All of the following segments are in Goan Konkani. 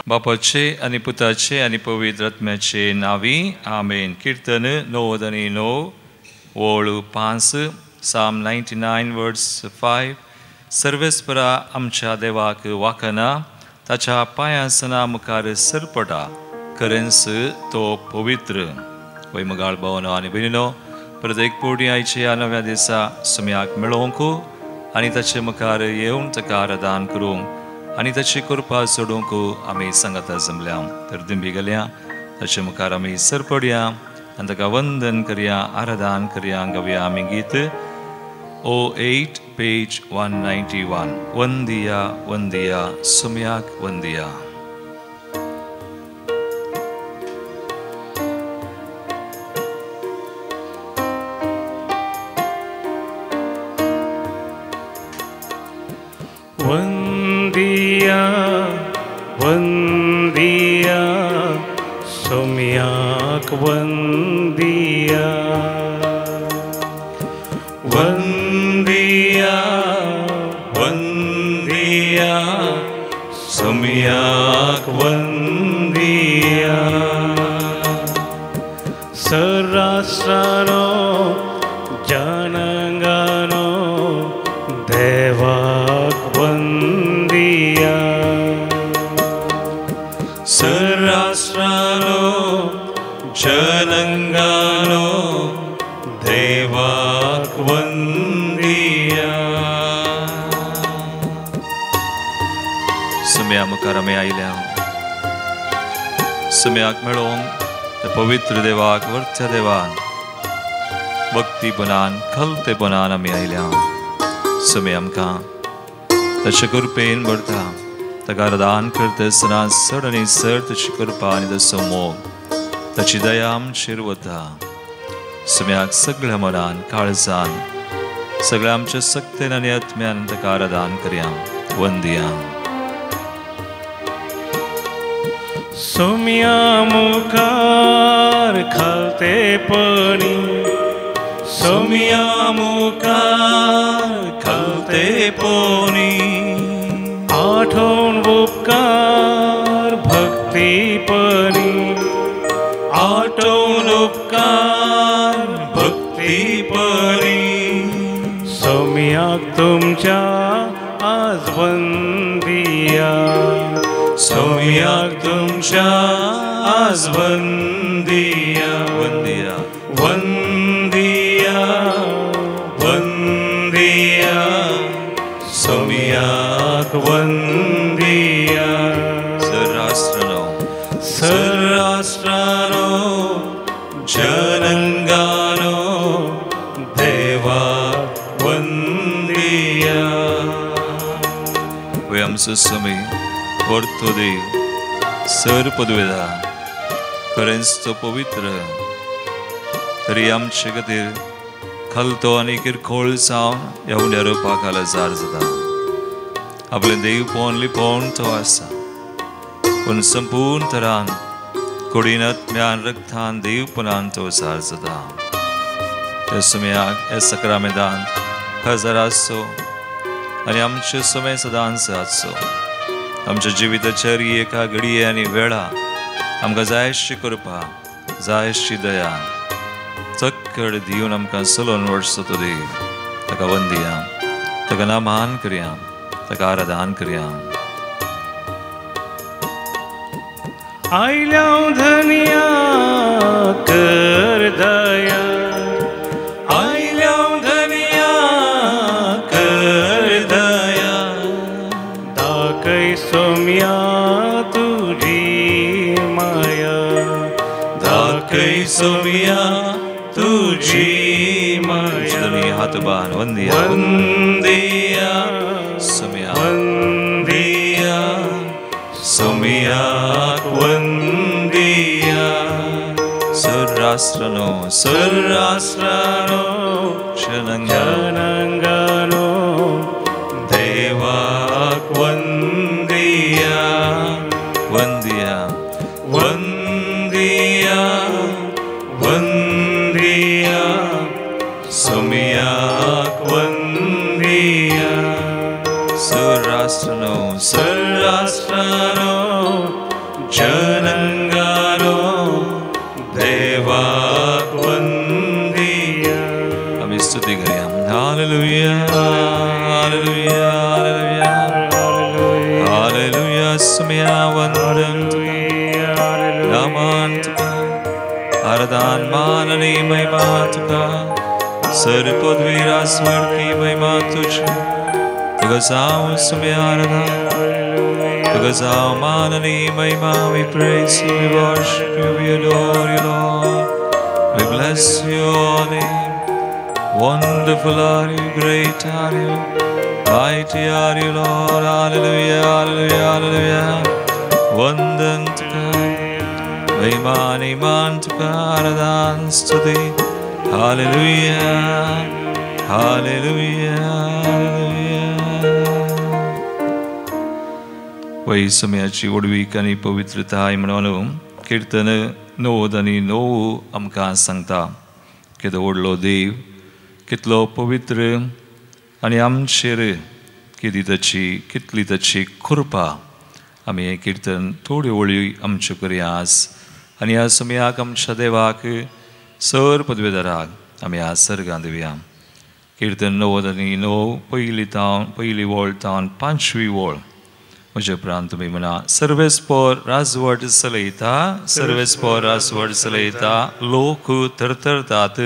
बापाचे आनी पुताचे आनी पवित्र आत्म्याचे नांवी आमेन. किर्तन 99 ओळ 5, Psalm 99 verse 5. सर्वेस्परा आमच्या देवाक वाकना, ताच्या पांयासना मुखार सरपटा, खरेंच तो पवित्र. वय मगाळ भावनो आनी भयणीनो, परत एक फावटी आयचे ह्या नव्या दिसा सुम्याक मेळोवंक आनी ताचे मुखार येवन ताका आराधन करूंक आनी ताची कृपा सोडूंक आमी सांगाता जमल्या. तर दिंबी गेल्या ताचे मुखार आमी सरपडया आनी ताका वंदन करया, आराधन करया. गावया आमी गीत 08 पेज 191. वंदिया वंदिया सुम्याक वंदिया. वंदिया वंदिया सोम्याक वंदिया, वंदिया वंदिया सोम्याक वंदिया. सराष्ट्रानो जनंगानो देवाक वंदिया, सराष्ट्रानो जनंगानो देवाक वंदिया. सुम्या मुखार आमी आयल्या, सुम्याक मेळोवंक त्या पवित्र देवाक, वरच्या देवान भक्तीपणान खलतेपणान आमी आयल्या. सुम्या आमकां ताचे कृपेन भरता, ताका आराधन करता आसतना चड आनी चड ताची कृपा आनी ताचो मोग, ताची दया आमचेर वता. सुम्याक सगळ्या मनान, काळजान, सगळ्या आमच्या सक्तेन आनी आत्म्यान ताका आराधन करया. वंदिया. सोम्या मुखार खालतेपणी, सोम्या मुखार खालतेपणी, आठवण उपकार भक्तीपणी, आठवण उपकार भक्तीपणी. सोम्याक तुमच्या आज वंदिया, सोम्याक तुमच्या आज वंदिया. वंदिया वंदिया वंदिया सोम्याक वंदिया. सराष्ट्रानो सराष्ट्रानो जनंगानो देवा वंदिया. वय आमचो समय वरतो देव सर पदवेदा, खरेंच तो पवित्र, तरी आमचे खातीर खालतो आनी किरकोळ जावन ह्या उण्या रुपाक आलाजार जाता. आपलें देवपण लिपोवन तो आसा, पूण संपूर्ण तरान कुडीन आत्म्यान रक्तान देवपणान तो जार जाता. त्या सुम्याक ह्या सक्रामेदान हजर आसचो आनी आमचे समय सदांच आसचो. आमच्या जिविताच्या एका घडये आनी वेळा आमकां जायशी कृपा, जायशी दया चक्कड दिवन आमकां चलोवन वचचो तो देव. ताका वंदिया, ताका नामान करया, ताका आराधन करया. आयल्या धनिया कर दया, आयल्या धनिया कर दया, दाखय सोम्या तुझी माया, दाखय सोम्या तुझी माया. हात बान वंदिया वंदिया सोम्या वंदिया सोम्याक वंदिया. सराष्ट्रानो सराष्ट्रानो जनंगानो देवाक वंदिया. वंदिया वंदिया वंदिया सोम्याक वंदिया. सराष्ट्रानो सराष्ट्रानो जनंगानो देवाक वंदिया. आमी स्तुती करया. Hallelujah hallelujah hallelujah hallelujah. सुम्या वंदन नमन तुका आराधन मान आनी महिमा तुका सर पदवीर स्वर्गी महिमा तुझी. तुका जावं सुम्या आराधन, तुका जावं मान आनी महिमा. We praise you, we worship you, we adore you, Lord. We bless your name. Wonderful are you, great are you, mighty are you, Lord. Hallelujah, hallelujah, hallelujah. Vandan tuka, महिमा आनी मान तुका, आराधन स्तुती. Hallelujah, hallelujah, hallelujah. वय समयाची व्हडवीक आनी पवित्रताय म्हणून किर्तन 90 आनी 9 आमकां सांगता. केदो व्हडलो देव, कितलो पवित्र आनी आमचेर कितली ताची कृपा. आमी हें किर्तन थोड्यो वळी आमच्यो करया आज आनी ह्या समयाक आमच्या देवाक सर पदवेदाराक आमी आज सर्गां दिवया. किर्तन 90 आनी 9 पयली वळ तावन 5वी वळ. म्हजे उपरांत तुमी म्हणा. सर्वेस्पोर राजवट चलयता, सर्वेस्पोर राजवट चलयता, लोक थरथरतात,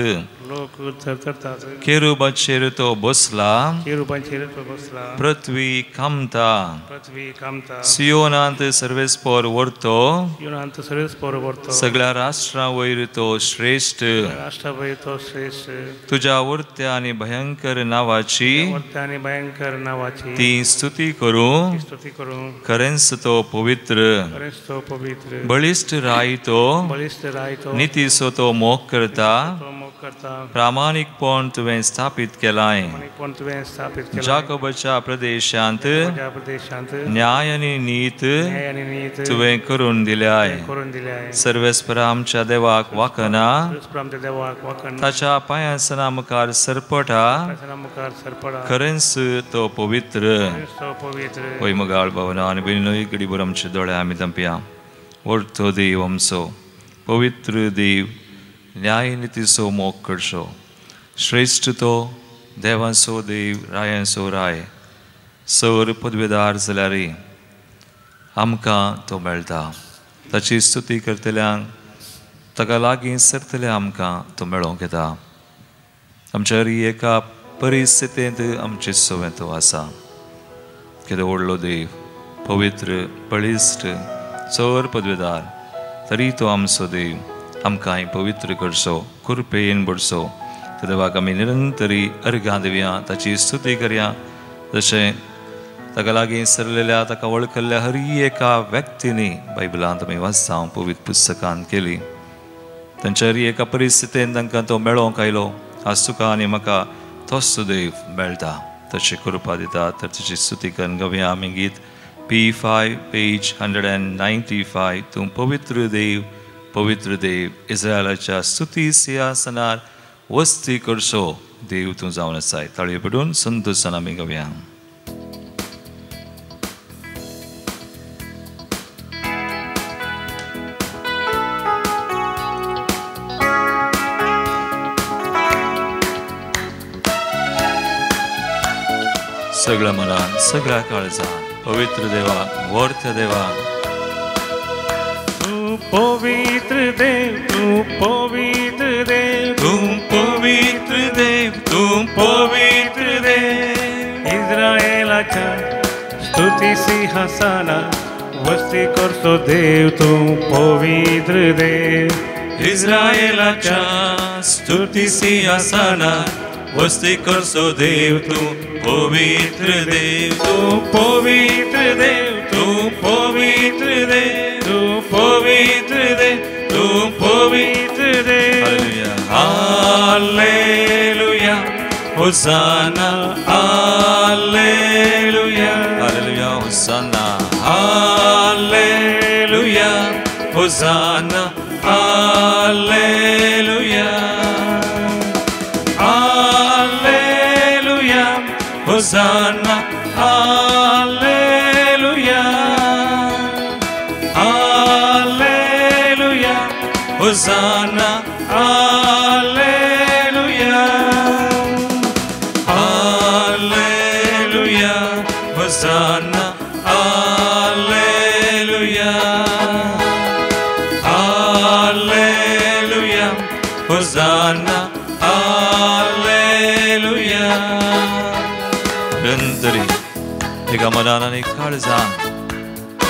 लोक थरथरतात. केरुबाचेर तो बसला, केरुबाचेर तो बसला, पृथ्वी कामता, पृथ्वी कामता. सियोनांत सर्वेस्पोर व्हरतो, सियोनांत सर्वेस्पोर व्हरतो, सगळ्या राष्ट्रां वयर तो श्रेश्ठ, राष्ट्रां वयर तो श्रेश्ठ. तुज्या वर्त्या आनी भयंकर नांवाची, वर्त्या आनी भयंकर नांवाची ती स्तुती करूं, स्तुती करूं. खरेंच तो पवित्र, खरेंच तो पवित्र. बळिश्ट राय तो, बळिश्ट राय तो, नितीचो तो मोग करता, मोग करता. प्रामाणीकपण तुवें स्थापीत केलाय, जाकोबाच्या प्रदेशांत न्याय आनी नीत तुवें करून दिल्याय. सर्वेस्परा आमच्या देवाक वाकना, ताच्या पांयासना मुखार सरपटा, खरेंच तो पवित्र. वय मोगाळ भावना आनी भयणीनो, घडीभर आमचे दोळे आमी धांपया. व्हडलो देव आमचो, पवित्र देव, न्याय नितीचो मोग करचो, श्रेश्ठ तो देवांचो देव, रायांचो राय, सर पदवेदार जाल्यार आमकां तो मेळटा. ताची स्तुती करतल्यांक, ताका लागीं सरतल्या आमकां तो मेळोंक येता. आमच्या हर एका परिस्थितींत आमचे सवें तो आसा. केदो व्हडलो देव, पवित्र, बळिश्ट, सर पदवेदार, तरी तो आमचो देव आमकांय पवित्र करचो, कृपेन भरचो. त्या देवाक आमी निरंतरी अर्घां दिवया, ताची स्तुती करया. जशें ताका लागीं सरलेल्या, ताका वळखल्ल्या हर एका व्यक्तींनी बायबलांत आमी वाचता, पवित्र पुस्तकांत केली. तांच्या हर एका परिस्थितीन तांकां तो मेळोंक आयलो. आज तुका आनी म्हाका तोच देव मेळटा, ताची कृपा दिता. तर ताची स्तुती करून गावया आमी गीत P5 page 195. तूं पवित्र देव, पवित्र देव, इस्रायलाच्या स्तुती सिंहासनार वस्ती करचो देव तूं जावन आसाय. ताळयो पडून संतोशान आमी गावया. सगळ्या मनान, सगळ्या काळजान पवित्र देवा, वर्थ देवा. तूं पवित्र देव, तूं पवित्र देव, तूं पवित्र देव, तूं पवित्र देव. इस्रायलाच्या स्तुती सिंहासना वस्ती करचो देव, तूं पवित्र देव. इस्रायलाच्या स्तुती सिंहासना वस्ती करचो देव, तूं पवित्र देव, तूं पवित्र देव, तूं पवित्र देव, तूं पवित्र देव, तूं पवित्र देव. Hallelujah, hosanna, hallelujah, hallelujah, hosanna, hallelujah, hosanna, hallelujah, hallelujah, hosanna, hallelujah, Hosanna, hallelujah, hallelujah, hosanna, hallelujah, hallelujah, hosanna, hallelujah. निरंतरी एका मनान आनी काळजान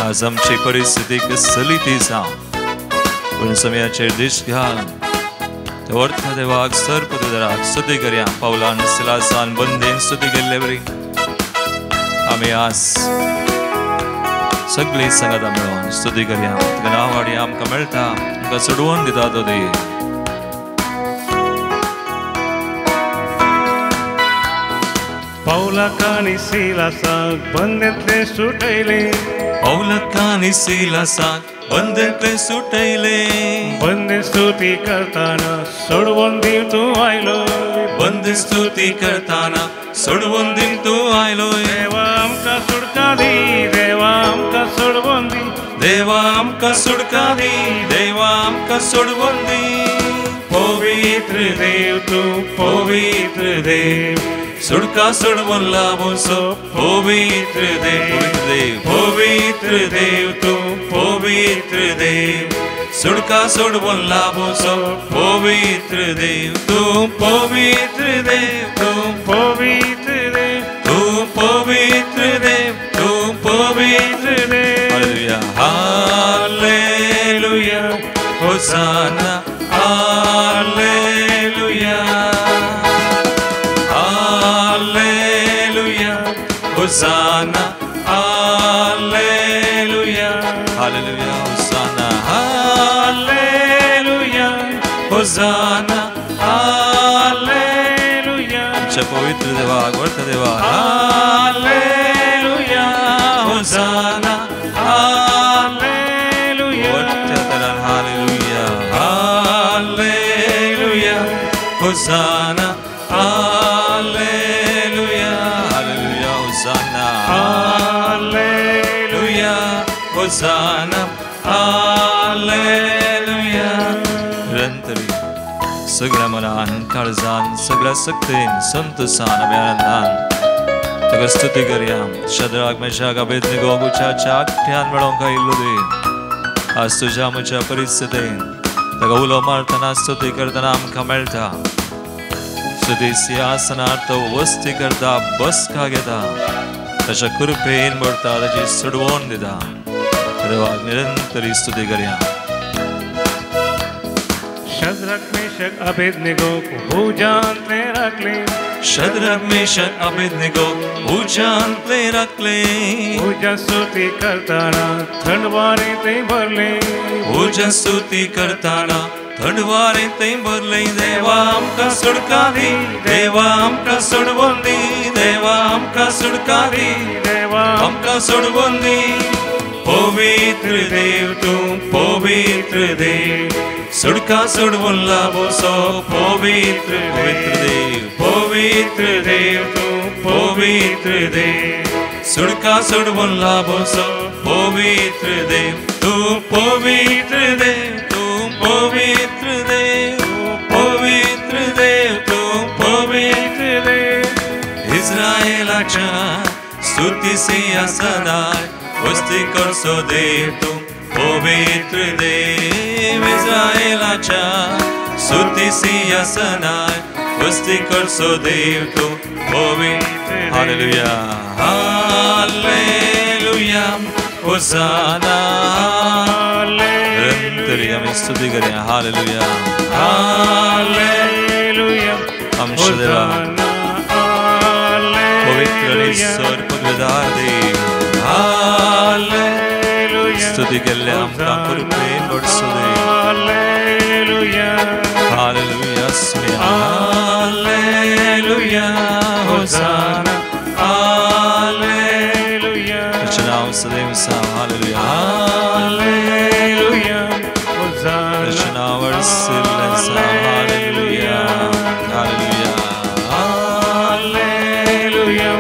आज आमची परिस्थिती कसली ती जावं, पूण समयाचेर दीस घाल वर्थ देवाक सर्पदराक स्तुती करया. पावलान सिलासान बंदेन स्तुती केल्ले बरी आमी आज सगळीं सांगाता मेळोन स्तुती करया. तुका नांव वाडी आमकां मेळटा, आमकां सोडवून दिता तो देव. पावलाक आनी सिलासाक बंदेंतले सुटयले, पावलाक आनी सिलासाक बंदेंतले सुटयले, बंदे स्तुती करताना सोडवून दिव तूं आयलो, बंदे स्तुती करताना सोडवून दिव तूं आयलो. देवा आमकां सुटका दी, देवा आमकां सोडवून दी, देवा आमकां सुटका दी, देवा आमकां सोडवून दी. पवित्र देव तूं पवित्र देव, सुटका सोडवून लाभोसो पवित्र देव, पवित्र देव, पवित्र देव तूं पवित्र देव, सुटका सोडवून लाभोसो पवित्र देव तूं पवित्र देव, तूं पवित्र देव, तूं पवित्र देव, तूं पवित्र देव. Hallelujah, hosanna, hallelujah, hallelujah, hosanna, hallelujah, hallelujah, hosanna, hallelujah, hosanna, hallelujah. आमच्या पवित्र देवाक, वर्थ देवा, हालेलुया, होसाना, हालेलुया, वर्थ तरान hallelujah, hallelujah, hosanna, hallelujah, hallelujah, hosanna, hallelujah, hosanna, hallelujah. निरंतरी सगळ्या मनान, काळजान, सगळ्या शक्तीन, संतोषान आमी आनंदान ताका स्तुती करया. शद्राक, मेशाक, अबेदनगो उच्याच्या आठ्यान मेळोवंक आयिल्लो देव, आज तुज्या म्हज्या परिस्थितीन ताका उलो मारतना, स्तुती करतना आमकां मेळटा. स्तुती सिंहासनार तो वस्ती करता, बसका घेता, ताच्या कृपेन भरता, ताची सोडवण दिता. देवाक निरंतरी स्तुती करया. शद्रक, मेशक, अबेदनगो उज्यांतले राखले, शद्रक, मेशक, अबेदनगो उज्यांतले राखले, उज्या स्तुती करताना थंड वारें थंय भरले, उज्या स्तुती करताना थंड वारें थंय भरले. देवा आमकां सुटका दी, देवा आमकां सोडवून दी, देवा आमकां सुटका दी, देवा आमकां सोडवून दी. पवित्र देव तूं पवित्र देव, सुटका सोडवून लाभोसो पवित्र पवित्र देव, पवित्र देव तूं पवित्र देव, सुटका सोडवून लाभोसो पवित्र देव तूं पवित्र देव, तूं पवित्र देव, पवित्र देव तूं पवित्र देव. इस्रायलाच्या स्तुती सिंहासनार वस्ती करसो देव तूं पवित्र देव. इस्रायलाच्या स्तुती सिंहासनार वस्ती करसो देव तूं पवित्र. Hallelujah, hallelujah, होसाना. निरंतरी आमी स्तुती करया. हालेलुया, हालेलुया, आमच्या देवा पवित्र आनी सर्वपदवीधार देव, हालेलुया, स्तुती केल्ले आमकां कृपेन भरसो देव. Hallelujah, hallelujah, hallelujah, hosanna, hallelujah. तुझें नांव सदैव साव. हालेलुया, हालेलुया, होसाना, तुझें नांव वर्सिल्लें साव. Hallelujah, hallelujah, hallelujah,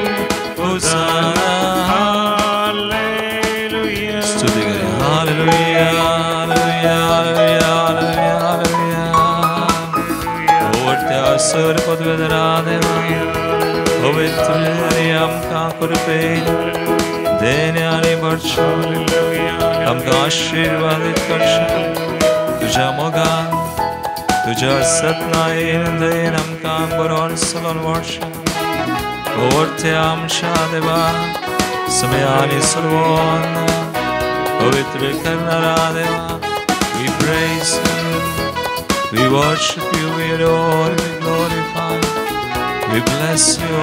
hosanna, hallelujah. स्तुती करया. हालेलुया, हालेलुया, हालेलुया, हालेलुया, सर पदवेधरा देवा पवित्र आनी आमकां कृपेन देणे आनी भरचो आमकां आशिर्वादीत करचें तुज्या मोगान तुज्या सत्नायेन दयेन आमकां बरोवन सलोन व्हरचें ओवरते आमच्या देवा समयानी सर्वोन पवित्र करणारा देवा. We praise you, we worship you, we adore you, we glorify you, we bless you.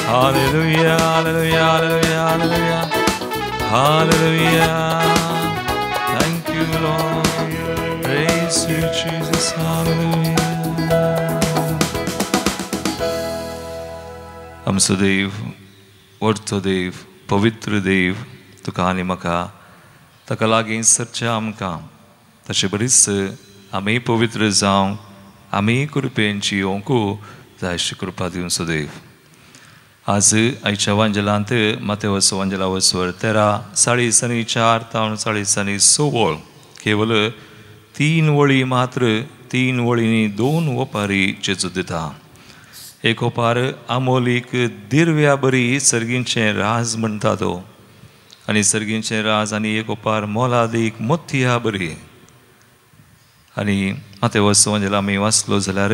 Hallelujah, hallelujah, hallelujah, hallelujah, hallelujah. Thank you, Lord. Praise you, Jesus. Hallelujah. आमचो देव, वरतो देव, पवित्र देव, तुका आनी म्हाका ताका लागीं सरचें आमकां तशें बरीच आमी पवित्र जावंक आमी कृपेन जियोवंक जाय अशी कृपा दिवचो देव. आज आयच्या वांजेलांत मातेवस वांजेला वसवर 13 4:30 तावन 4:30 केवल 3 वळी मात्र 3 वळींनी 2 ओपारी जेजू दिता. एक ओपार आमोलीक दिरव्या बरी सर्गींचें राज म्हणटा तो आनी सर्गींचें राज आनी एक ओपार मोलादीक मोतया बरी. आनी मातेवस वांजेला आमी वाचलो जाल्यार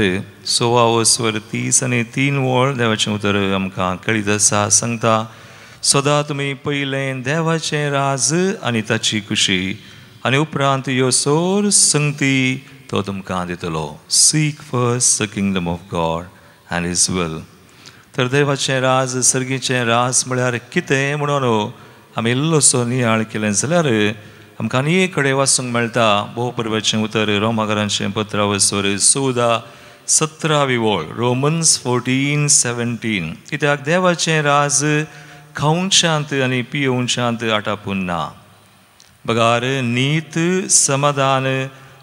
16:33 वळ देवाचें उतर आमकां कळीत आसा, सांगता सदां तुमी पयलें देवाचें राज आनी ताची खुशी आनी उपरांत ह्यो सोर संगती तो तुमकां दितलो. Seek first the kingdom of God and his will. तर देवाचें राज सर्गीचें राज म्हळ्यार कितें म्हणून आमी इल्लोसो नियाळ केलें जाल्यार आमकां आनी एक कडेन वाचूंक मेळटा. भोव परवाचें उतर रोमाकारांचें पत्र वसवर 14:17 वळ, रोमन्स 14:17. कित्याक देवाचें राज खावच्यात आनी पियोवच्यांत आटापून ना, बगार नीत समाधान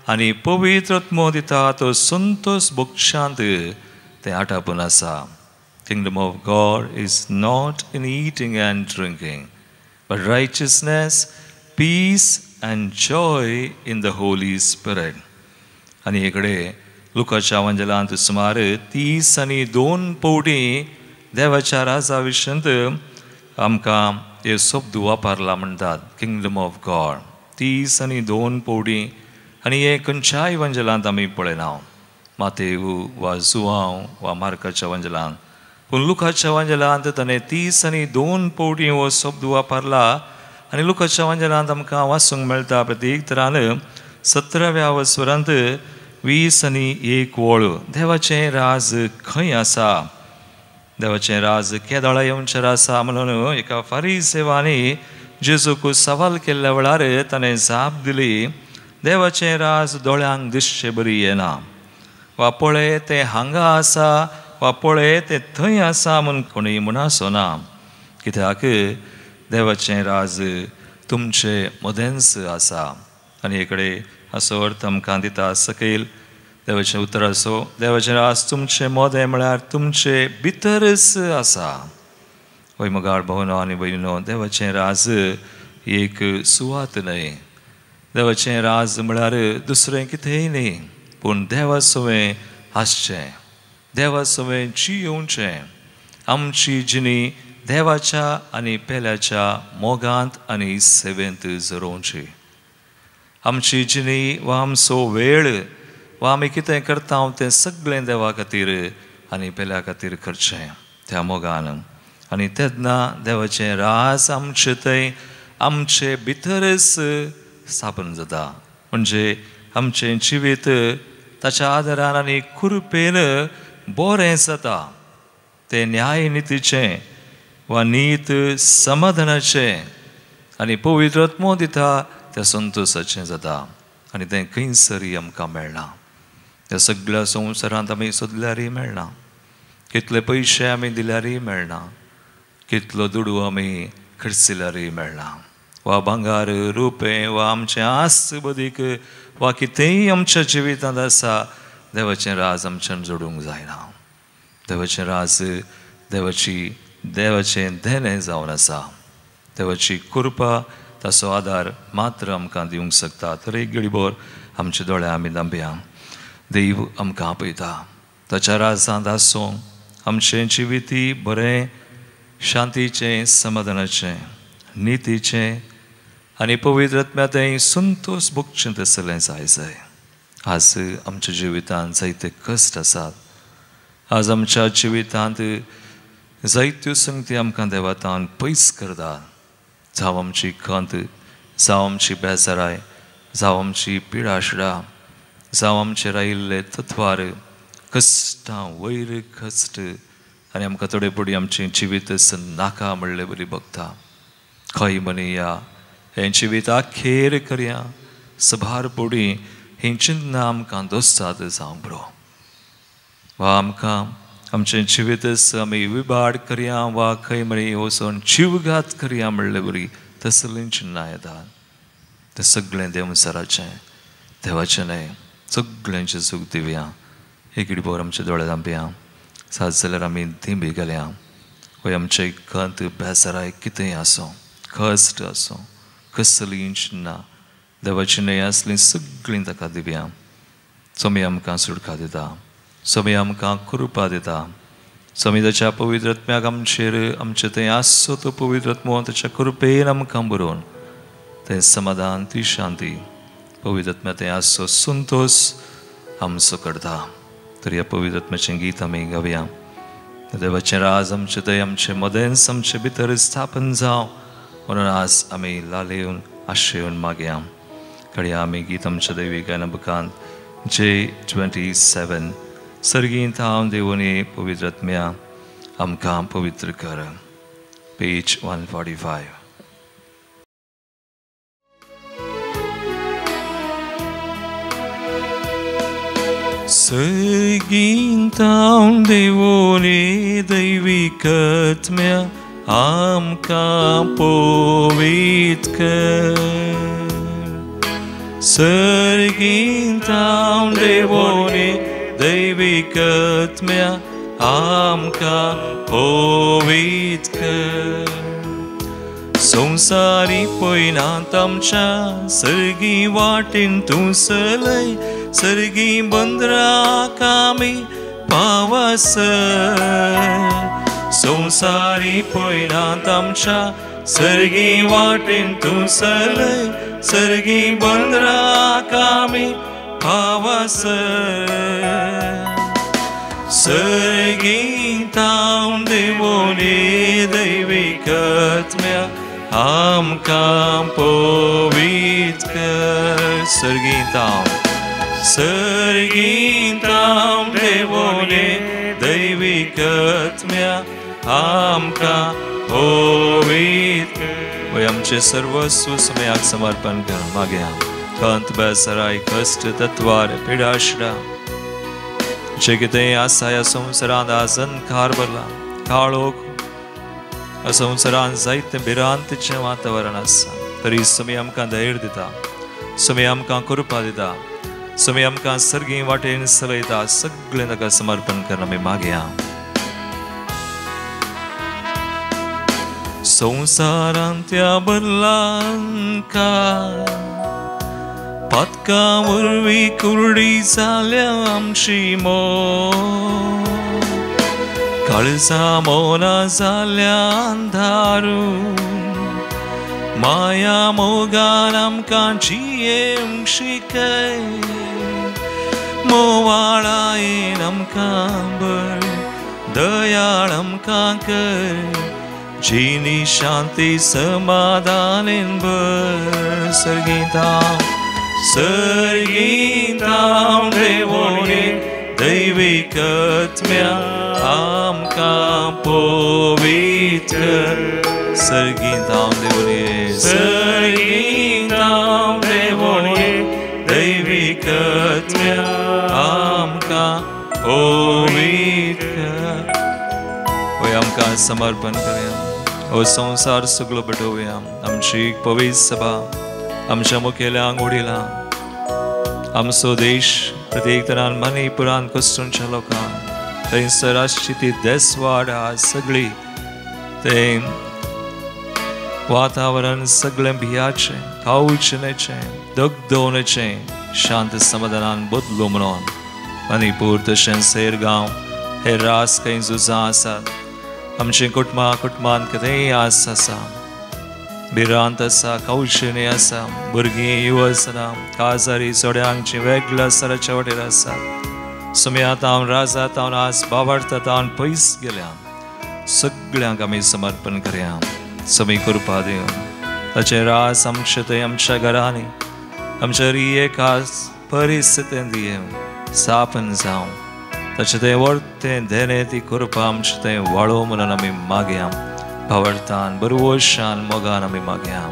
आनी पवित्र आत्मो दिता तो संतोष भोगच्यांत तें आटापून आसा. Kingdom of God is not in eating and drinking, but righteousness, peace and joy in the Holy Spirit. आनी हे लुकाच्या वांजेलांत सुमार 32 पवटी देवाच्या राजा विशंत आमकां हे शब्द वापरला म्हणटात, किंगडम ऑफ गॉड 32 पवटी. आनी हे खंयच्याय वांजेलांत आमी पळयना, मातेव वा जुआंव वा मार्काच्या वांजेलांत, पूण लुकाच्या वांजेलांत ताणें 32 पवटी हो शब्द वापरला. आनी लुकाच्या वांजेलांत आमकां वाचूंक मेळटा प्रत्येक तरान 17व्या वसवरांत 21 वळ देवाचें राज खंय आसा, देवाचें राज केदळा येवचें आसा म्हणून एका फारीसेवांनी जेजूक सवाल केल्ल्या वेळार ताणें जाप दिली, देवाचें राज दोळ्यांक दिसचे बरी येना, वा पळय तें हांगा आसा वा पळय तें थंय आसा म्हूण कोणूय म्हणसो ना, कित्याक देवाचें राज तुमचे मदेंच आसा. आनी हे कडेन असो अर्थ आमकां दिता सकयल देवाचें उतर असो, देवाचें राज तुमचे मोदें म्हळ्यार तुमचे भितरच आसा. वय मोगाळ भोवनो आनी भयणीनो, देवाचें राज एक सुवात न्हय, देवाचें राज म्हळ्यार दुसरें कितेंय न्हय, पूण देवा सवें आसचें, देवा सवें जियोवचें. आमची जिणी देवाच्या आनी पेल्याच्या मोगांत आनी सेवेंत जरोवची. आमची जिणी वा आमचो वेळ वा आमी कितें करता तें सगळें देवा खातीर आनी पेल्या खातीर करचें त्या मोगान. आनी तेन्ना देवाचें राज आमचे थंय आमचे भितरच स्थापन जाता, म्हणजे आमचें जिवीत ताच्या आदारान आनी कृपेन बरें जाता. तें न्याय नितीचें वा नीत समाधानाचें आनी पवित्र आत्मो दिता त्या संतोशाचें जाता. आनी तें खंयसरय आमकां मेळना, त्या सगळ्या संवसारांत आमी सोदल्यारय मेळना, कितले पयशे आमी दिल्यारय मेळना, कितलो दुडू आमी खर्चिल्यारय मेळना, वा भांगार रुपें वा आमचें आस बदीक वा कितेंय आमच्या जिवितांत आसा, देवाचें राज आमच्यान जोडूंक जायना. देवाचें राज देवाची देवाचें देणें जावन आसा. देवाची कृपा ताचो आदार मात्र आमकां दिवंक शकता. तर एक घडीभर आमचे दोळे आमी दांबया. देव आमकां आपयता, ताच्या राजांत आसूं आमचें जिविती बरें शांतीचें, समाधानाचें, नितीचें आनी पवित्र आत्म्यातें संतोष भोगचें तसलें जाय जाय. आज आमच्या जिवितांत जायते कश्ट आसात. आज आमच्या जिवितांत जायत्यो संगती आमकां देवातान पयस करता. जावं आमची खंत, जावं आमची बेजाराय, जावं आमची पिडाशिडा, जावं आमचे रायिल्ले तत्वार, कश्टां वयर कश्ट आनी आमकां थोडे फुडें आमचें जिवीत नाका म्हणले बरी बगता. खंय म्हणया हें जिवीत अखेर करया सभार फुडें हीं चिन्नां आमकां दोस्तात जावंक बरो. वा आमकां आमचें जिवीत आमी विबाड करया वा खंय म्हणी वचून जीवघात करया म्हणले बरी तसलीं चिन्नां येतात. तें सगळें देवसराचें, देवाचें न्हय, सगळ्यांचें सूख दिवया. एक इडभर आमच्या दोळे धांपया. सात जाल्यार आमी दिंबी घालया. वय आमचें खंत बेजाराय कितेंय आसूं, कश्ट आसूं, कसलीं चिन्नां देवाची न्हय आसलीं सगळीं ताका दिवया. स्वामी आमकां सुटका दिता, स्वामी आमकां कृपा दिता. स्वामी ताच्या पवित्र आत्म्याक आमचेर आमचें थंय आसचो तो पवित्र आत्मो ताच्या कृपेन आमकां बरोवन तें समाधान, ती शांती, पवित्र आत्म्या थंय आसचो संतोश आमचो करता. तर ह्या पवित्र आत्म्याचें गीत आमी गावया. देवाचें राज आमचें थंय आमचें मदेंच आमचे भितर स्थापन जावं म्हणून आज आमी लालेवन आशेवन मागया. कडया आमी गीत आमच्या दैवी गायना बुकांत J27 सर्गींत हांव देवनी पवित्र आत्म्या आमकां पवित्र कर. पेज 145. सर्गींत हांव देवनी दैवीक आत्म्या आमकां पवित्र कर. सर्गींत हांव देवनी दैवीक आत्म्या आमकां पवित्र कर. संवसारी पयनात आमच्या सर्गी वाटेन तूं चलय, सर्गी बंदराक आमी पावसर. संवसारी पयनात आमच्या सर्गी वाटेन तूं चलय, सर्गी बंदराक आमी पावसर. सर्गींत हांव देवनी दैवीक आत्म्या आमकां पवित्र कर. सर्गींत हांव, सर्गींत हांव देवनी दैवीक आत्म्या आमकां पवित्र. वय आमचें सर्वस्व समयाक समर्पण कर मागया. खंत बेसराय, कश्ट, तत्वार, पिडाशिडा जे कितें आसा ह्या संवसारांत आज अंधकार भरला, काळोख संवसारांत जायतें भिरांतीचें वातावरण आसा, तरी स्वामी आमकां धैर्य दिता, स्वामी आमकां कृपा दिता, स्वामी आमकां सर्गी वाटेन चलयता. सगळें ताका समर्पण कर आमी मागया. संवसारांत भरला अंधकार, पातकां वरवीं कुर्डी जाल्या आमची मोग, काळजां मोनां जाल्या अंधारून, माया मोगान आमकां जियेवंक शिकय, मोवाळायेन आमकां भर, दयाळ आमकां कर, जिनी शांती समाधानेन भर. सर्गींत हांव, सर्गींत हांव देवनी दैवीक आत्म्या आमकां पवित्र. सर्गींत हांव देवनी, सर्गींत हांव देवनी दैवीक आत्म्या आमकां पवित्र. वय आमकां समर्पण करया. हो संवसार सगळो भेटोवया. आमची पवित्र सभा आमच्या मुखेल्यांक उडयला. आमचो देश प्रत्येक तरान मणिपुरान कश्टूंच्या लोकांक थंयसर आसची ती देसवाड आहा सगळी, तें वातावरण सगळें भियाचें, कावचें, दगदवणेचें, शांत समाधानान बदलू म्हणून मणिपूर तशेंच सेरगांव हे रास खंय झुजां आसात. आमचे कुटुंबा कुटुंबांत कितेंय आस आसा, भिरांत आसा, कौशणी आसा, भुरगीं युवसनां काजारी सोड्यांची वेगळ्या सराच्या वाटेर आसा. सुम्यात हांव राजात हांव आज बाबार्तात हांव पयस गेल्या. सगळ्यांक आमी समर्पण करया. समी कृपा दिवन ताचें रास आमचे थंय आमच्या घरांनी आमच्या एकाच परिस्थितींत येवन स्थापन जावं. ताचें थंय वर्तें देणें ती कृपा आमचे थंय वाळो म्हणून आमी मागया. भावार्थान बरवशान मोगान आमी मागया.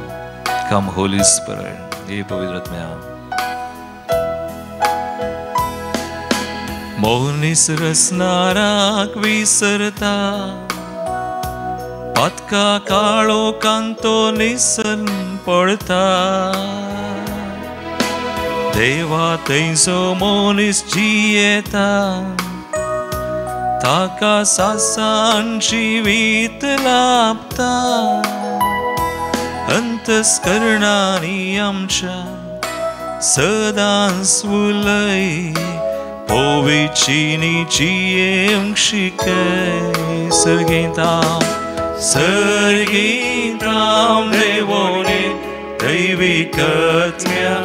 कम होली स्पिरिट, हे पवित्र आत्म्या. मनीस रसनाराक विसरता, पातका काळो कांतो निसन पडता. देवा थंयचो मनीस जियेता, ताका सासान जिवीत लाभता. अंतस्करणांनी आमच्या सदांच उलय, पविचिनी जियेवंक शिकय. सर्गींताम सर्गींताम देवोने दैवीक आत्म्या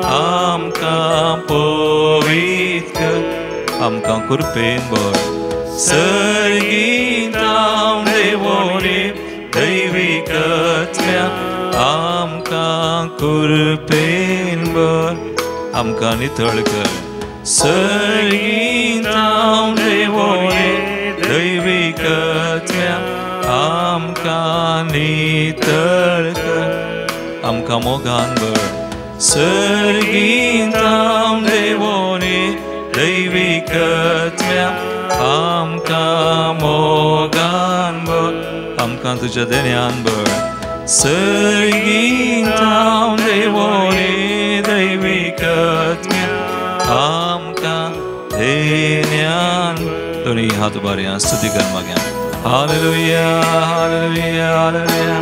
आमकां पवित्र कर, आमकां कृपेन भर. सर्गींताम देवोने दैवीक आत्म्या आमकां कृपेन भर, आमकां नितळ कर. सर्गींताम देवोने दैवीक आत्म्या आमकां नितळ कर, आमकां मोगान भर. सर्गींताम देवोने दैवीक आत्म्या आमकां मोगान भर, आमकां तुज्या देण्यान भर. सर्गींताम देवोने दैवीक आत्म्या आमकां देण्यान. दोनी हात उबारया, स्तुती कर मागया. Hallelujah hallelujah hallelujah.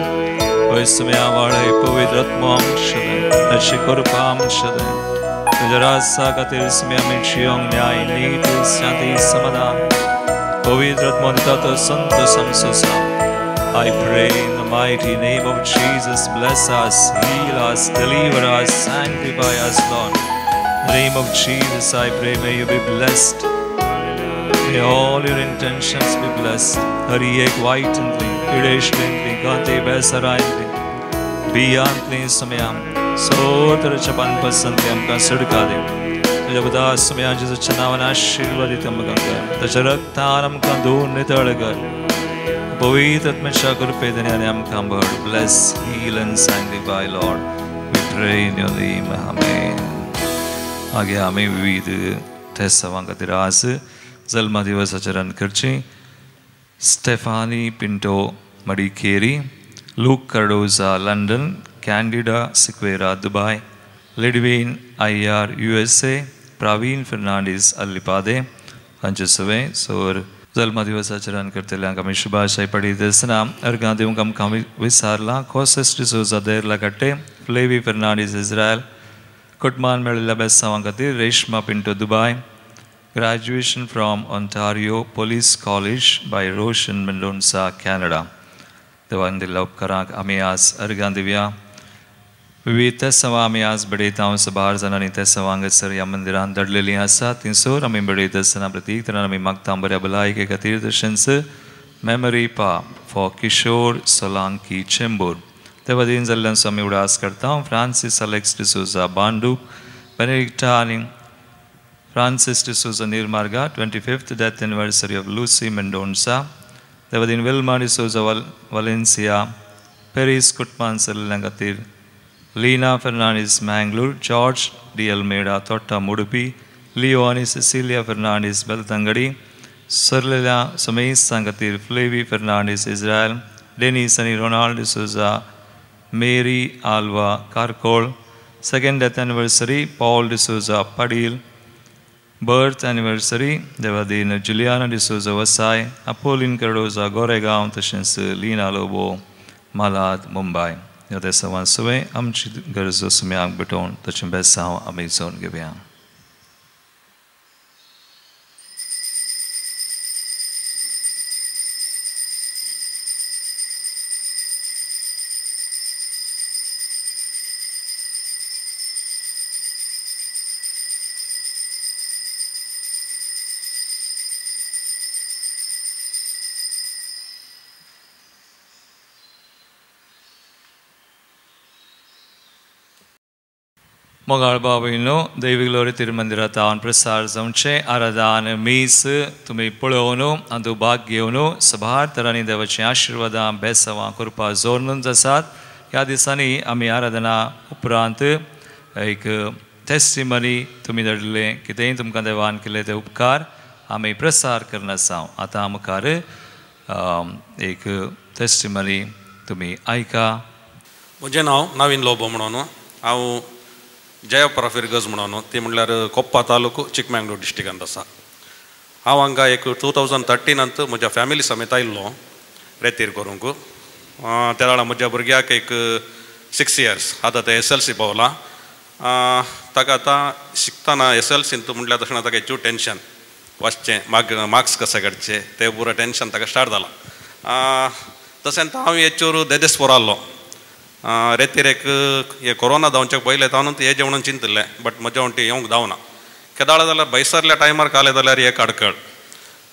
होय सुम्या वाळय पवित्र आत्मो आमचे ताची कृपा आमचे तुज्या राजा खातीर सुम्या आमी जियोंक न्याय नीत शांती समाधान पवित्र आत्मो दिता तो संतोष आमचो जावं. I pray in the mighty name of Jesus, bless us, heal us, deliver us, sanctify us, Lord. In the name of Jesus, I pray, may you be blessed. May all your intentions be blessed. Hari एक वायटंतली, पिडेशलेंतली, गांते बेसरायंतली, बियांतली सुम्याम, सोतरच्या पानपसंतली आमकां सडका देव. तुज्या बुधा सुम्या जेजूच्या नांवान आशिर्वाद दिता आमकां कर. ताच्या रक्तान आमकां धुवन नितळ कर. पवित्र आत्म्याच्या कृपेन आनी आमकां भर. Bless, heal and sanctify, Lord. We pray in your name. Amen. मागीर आमी विविध तेसावां खातीर आज जल्मा दिवस आचरण करचें. Stephanie Pinto Madikeri, Luke Cardoza London, Candida Sequeira Dubai, Lidwin Iyer USA, Praveen Fernandes Allipade हांचे सवें सोर जल्मा दिवस आचरण करतल्यांक आमी शुभाशय पडीत आसतना अर्गां दिवंक आमकां विसारलां. कोसेस डिसोजा देरला कट्टे, फ्लेवी फर्नांडीस इस्रायल, कुटुंबान मेळिल्ल्या बेसांवां खातीर Reshma Pinto Dubai, graduation from Ontario Police College by Roshan Mendonca Canada. देवान दिल्ल्या उपकारांक आमी आज अर्गां दिवया. विविध तेसांवां आमी आज बडयता. सबार जाणांनी तेसांवां हांगासर ह्या मंदिरांत दडलेलीं आसा. थंयसर आमी बडयता आसतना प्रतीक तरान आमी मागता बऱ्या भलायके खातीर, तशेंच मेमरी पा फॉर किशोर सोलांकी चेंबूर. ते वतीन जाल्ल्यांचो आमी उडास करता. फ्रांसीस अलेक्स डिसोजा बांडूप, बेनेडिक्टा आनी Francis D'Souza Nirmarga, 25th death anniversary of Lucy Mendonca. ते वतीन विल्मा डिसोजा वालेन्सिया, पेरीस कुटमान सरल्या खातीर Leena Fernandes Mangalore, George D Almeida Thotta Mudupi, Leo आनी सिसिलिया फर्नांडीस बेलतंगडी, सरलेल्या समेस्तां खातीर फ्लेवी फर्नांडीस इस्रायल, डेनीस आनी Ronald D'Souza, Mary Alva Karkal, second death anniversary Paul D'Souza Padil, birth anniversary Devadin Juliana D'Souza Vasai, Apoline Cardoza Goregaon, तशेंच लीना लोबो मालाद मुंबय. ह्या देसावान सवें आमची गरजो सुम्याक भेटोवन ताचें बेसांव आमी जावन घेवया. मोगाळ बाबीनो दैवी ग्लोरी तिरुमंदिरांत प्रसार जावचें आराधन मीस तुमी पळोवन आनी भाग घेवन सभार तरांनी देवाचीं आशिर्वादां बेसावां करपा जोर आसात. ह्या दिसांनी आमी आराधना उपरांत एक टेस्टिमनी तुमी धाडिल्लें कितेंय तुमकां देवान केल्ले ते उपकार आमी प्रसार करना आसा. आतां मुखार एक टेस्टिमनी तुमी आयका. म्हजें नांव नवीन लोबो म्हणून, हांव जयप्रा फिरगज म्हणून, ती म्हणल्यार कोप्पा तालुको चिकमंगळूर डिस्ट्रिक्टांत आसा. हांव हांगा एक 2013 म्हज्या फॅमिली समेत आयिल्लो रेतीर करूंक. त्या वेळार म्हज्या भुरग्याक एक 6 इयर्स, आतां तें SLC पावलां. ताका आतां शिकतना SLCंत म्हणल्यार तशें ताका एकचू टेंशन वाचचें, मार्क्स कशे काडचे तें पुरो टेंशन ताका स्टार्ट जालां. तशेंच हांव हेचोर देदेस्पोर आहलो रेतीर एक हे कोरोना जावच्या पयलें तावन हेजें म्हणून चिंतिल्लें, बट म्हज्या वण्टी येवंक जावना. केदाळ जाल्यार बैसरल्या टायमार काले जाल्यार एक आडकळ.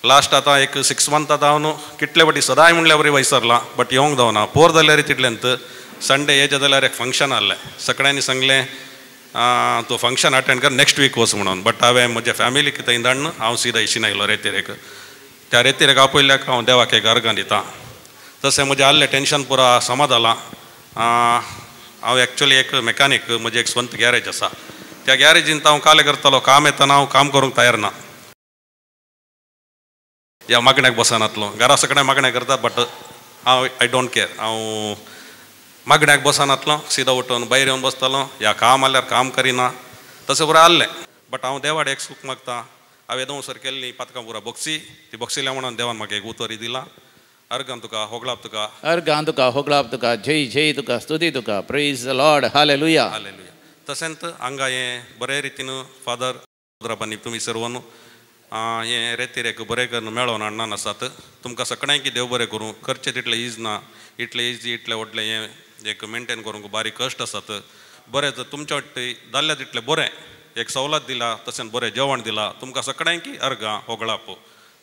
लास्ट आतां एक 6 मंथ आतां हांव कितले फावटी सदांय म्हणल्यार बरी वैसरलां, बट येवंक जावना. पोर जाल्यार तितलेंत संडे येजे जाल्यार एक फंक्शन आहलें, सगळ्यांनी सांगलें तूं फंक्शन अटेंड कर नेक्स्ट वीक वच म्हणून, बट हांवें म्हज्या फॅमिलीक थंय धाडून हांव सिदा इशीन आयलो रेतीरेक. त्या रेतीरेक आपयल्याक हांव देवाक एक अर्गां दिता. तशें म्हजें आहलें टेंशन पुरा समा जालां. हांव एक्चुअली एक मेकानीक, म्हजें एक स्वंत गॅरेज आसा. त्या गॅरेजींत हांव काले करतालो, काम येतना हांव काम करूंक तयार ना, ह्या मागण्याक बसनातलो. घरा सगळ्या मागण्या करतात, बट हांव I don't care. हांव मागण्याक बसनातलो, सिदा उठून भायर येवन बसतालो, ह्या काम आल्यार काम करिना, तशें पुरो आहलें. बट हांव देवाड एक सूख मागता, हांवें दोन केल्ली पातकां पुरा बॉक्सी, ती बॉक्सिल्या म्हणून देवान म्हाका एक उतरी दिलां. अर्गां तुका होगळाप तुका, अर्गां तुका होगळाप तुका, जय जय तुका, स्तुती तुका, प्रेज the Lord, hallelujah hallelujah. तशेंच हांगा हें बरे रितीन फादर रुद्रापानी तुमी सर्वान हें रेतीरेक बरें करून मेळोवन हाडणान आसात. तुमकां सगळ्यांकी देव बरें करूं. करचें तितलें is ना, इतलें इजी इतलें व्हडलें हें एक मेनटेन करूंक बारीक कश्ट आसात. बरें तर तुमच्या वाटे जाल्ल्या तितलें बरें एक सवलत दिला, तशेंच बरें जेवण दिलां. तुमकां सगळ्यांकी अर्गां होगळाप.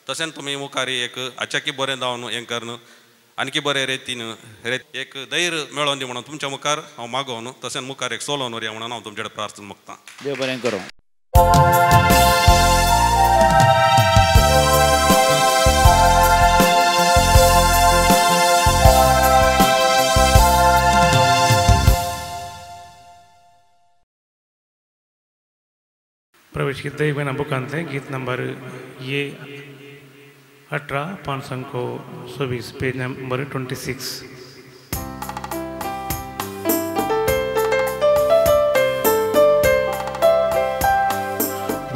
तशेंच तुमी मुखार एक आचाकी बरें जावन हें करून आणखी बरें रेतीन एक धैर्य मेळोवन दी म्हणून तुमच्या मुखार हांव मागोवन, तशेंच मुखार एक सोलोवन व्हरया म्हणून हांव तुमचे कडेन प्रार्थना मागता. देव बरें करूं. प्रवेश गीत दैवेना बुकांतलें गीत नंबर ये 18 526, पेज नंबर 26.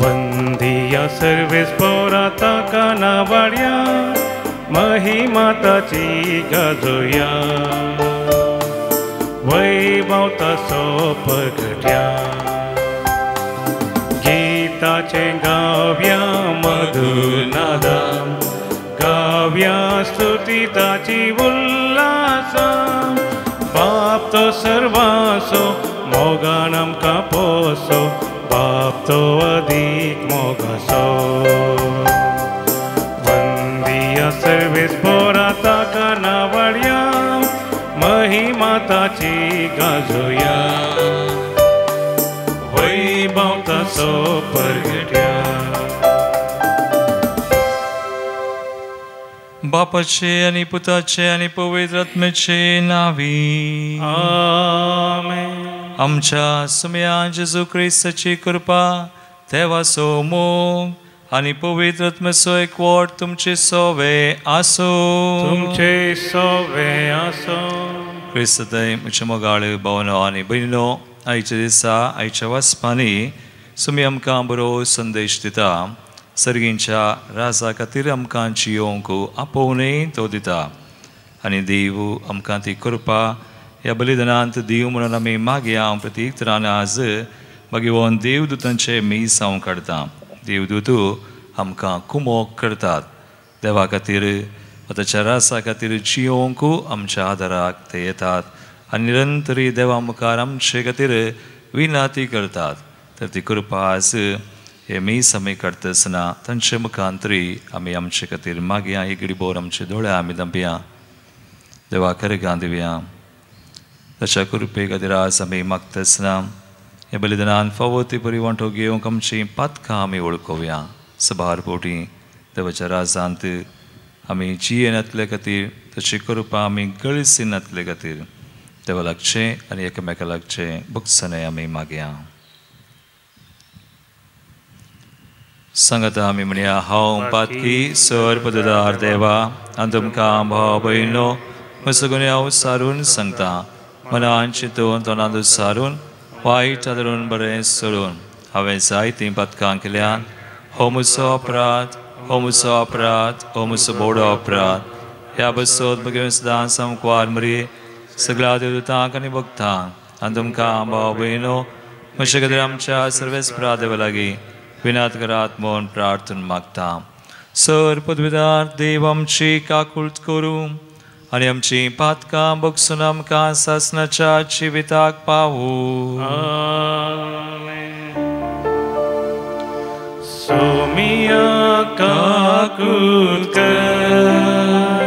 वंदिया सर्वेस पोराता कानावाड्या महिमा ताची गाजोया, वैभव ताचो प्रगट्या, गीताचे गाव्या मधुनादा, गाव्या स्तुती ताची उल्हासा, बाप तो सर्वासो मोगान आमकां पोसो, बाप तो अदीक मोगासो. वंदिया सर्वेस पोराता कानावाड्या महिमा ताची गाजोया, वैभव ताचो प्रगट्या. बापाचे आनी पुताचे आनी पवित्र आत्म्याचे नावी आमेन. आमच्या सुम्या जेजू क्रिस्ताची कृपा, देवाचो मोग आनी पवित्र आत्म्याचो एकवट तुमचे सोवे आसूं, तुमचे सोवे आसूं. क्रिस्तय म्हज्या मोगाळ भावनो आनी भयणीनो, आयच्या दिसा आयच्या वाचपांनी सुमी आमकां बरो संदेश दिता. सर्गींच्या राजा खातीर आमकां जियोवंक आपोवणें तो दिता आनी देव आमकां ती कृपा ह्या बलिदानांत दिव म्हणून आमी मागया. हांव प्रतीक तरान आज मागीर देवदूतांचे मीस हांव काडटा. देवदूत आमकां कुमोक करतात. देवा खातीर ताच्या रासा खातीर जियोवंक आमच्या आदाराक ते येतात आनी निरंतरी देवा मुखार आमचे खातीर विनाती करतात. तर ती कृपा आज हे मीस आमी काडटा आसतना तांचे मुखांतरी आमी आमचे खातीर मागया. एक घडीभर आमचे दोळे आमी धांपया, देवा करगां दिवया. ताच्या कृपे खातीर आज आमी मागता आसतना ह्या बलिदानान फावो ती बरी वांटो घेवंक आमची पातकां आमी वळखोवया. सभार पोटी देवाच्या राजांत आमी जियेनातले खातीर तशी करपा आमी गळसिनातले खातीर देवा लागचें आनी एकामेका लागचें भोगसणें आमी मागया. सांगता आमी म्हणया, हांव पातकी सर पददार देवा आनी तुमकां भाव भयणो म्हजो गुन्यांव सारून सांगता. मनान चिंतून तोंडांत सारून वायट आदरून बरें सोडून हांवें जायतीं पातकां केल्यान. हो म्हजो अपराध, हो म्हजो अपराध, हो म्हजो बोडो अपराध. ह्या बसोत भगवे सदां सामक्वार मरी सगळ्या देवदूतांक आनी भक्तांक आनी तुमकां भाव भयणो म्हजे खातीर आमच्या सर्वेस्परा देवा लागीं विनात करात म्हूण प्रार्थना मागता. सर पदवीदार देव आमची काकूळट करूं आनी आमची पातकां बगसून आमकां सासणाच्या जिविताक पावूं. सोमिया काकूट कर,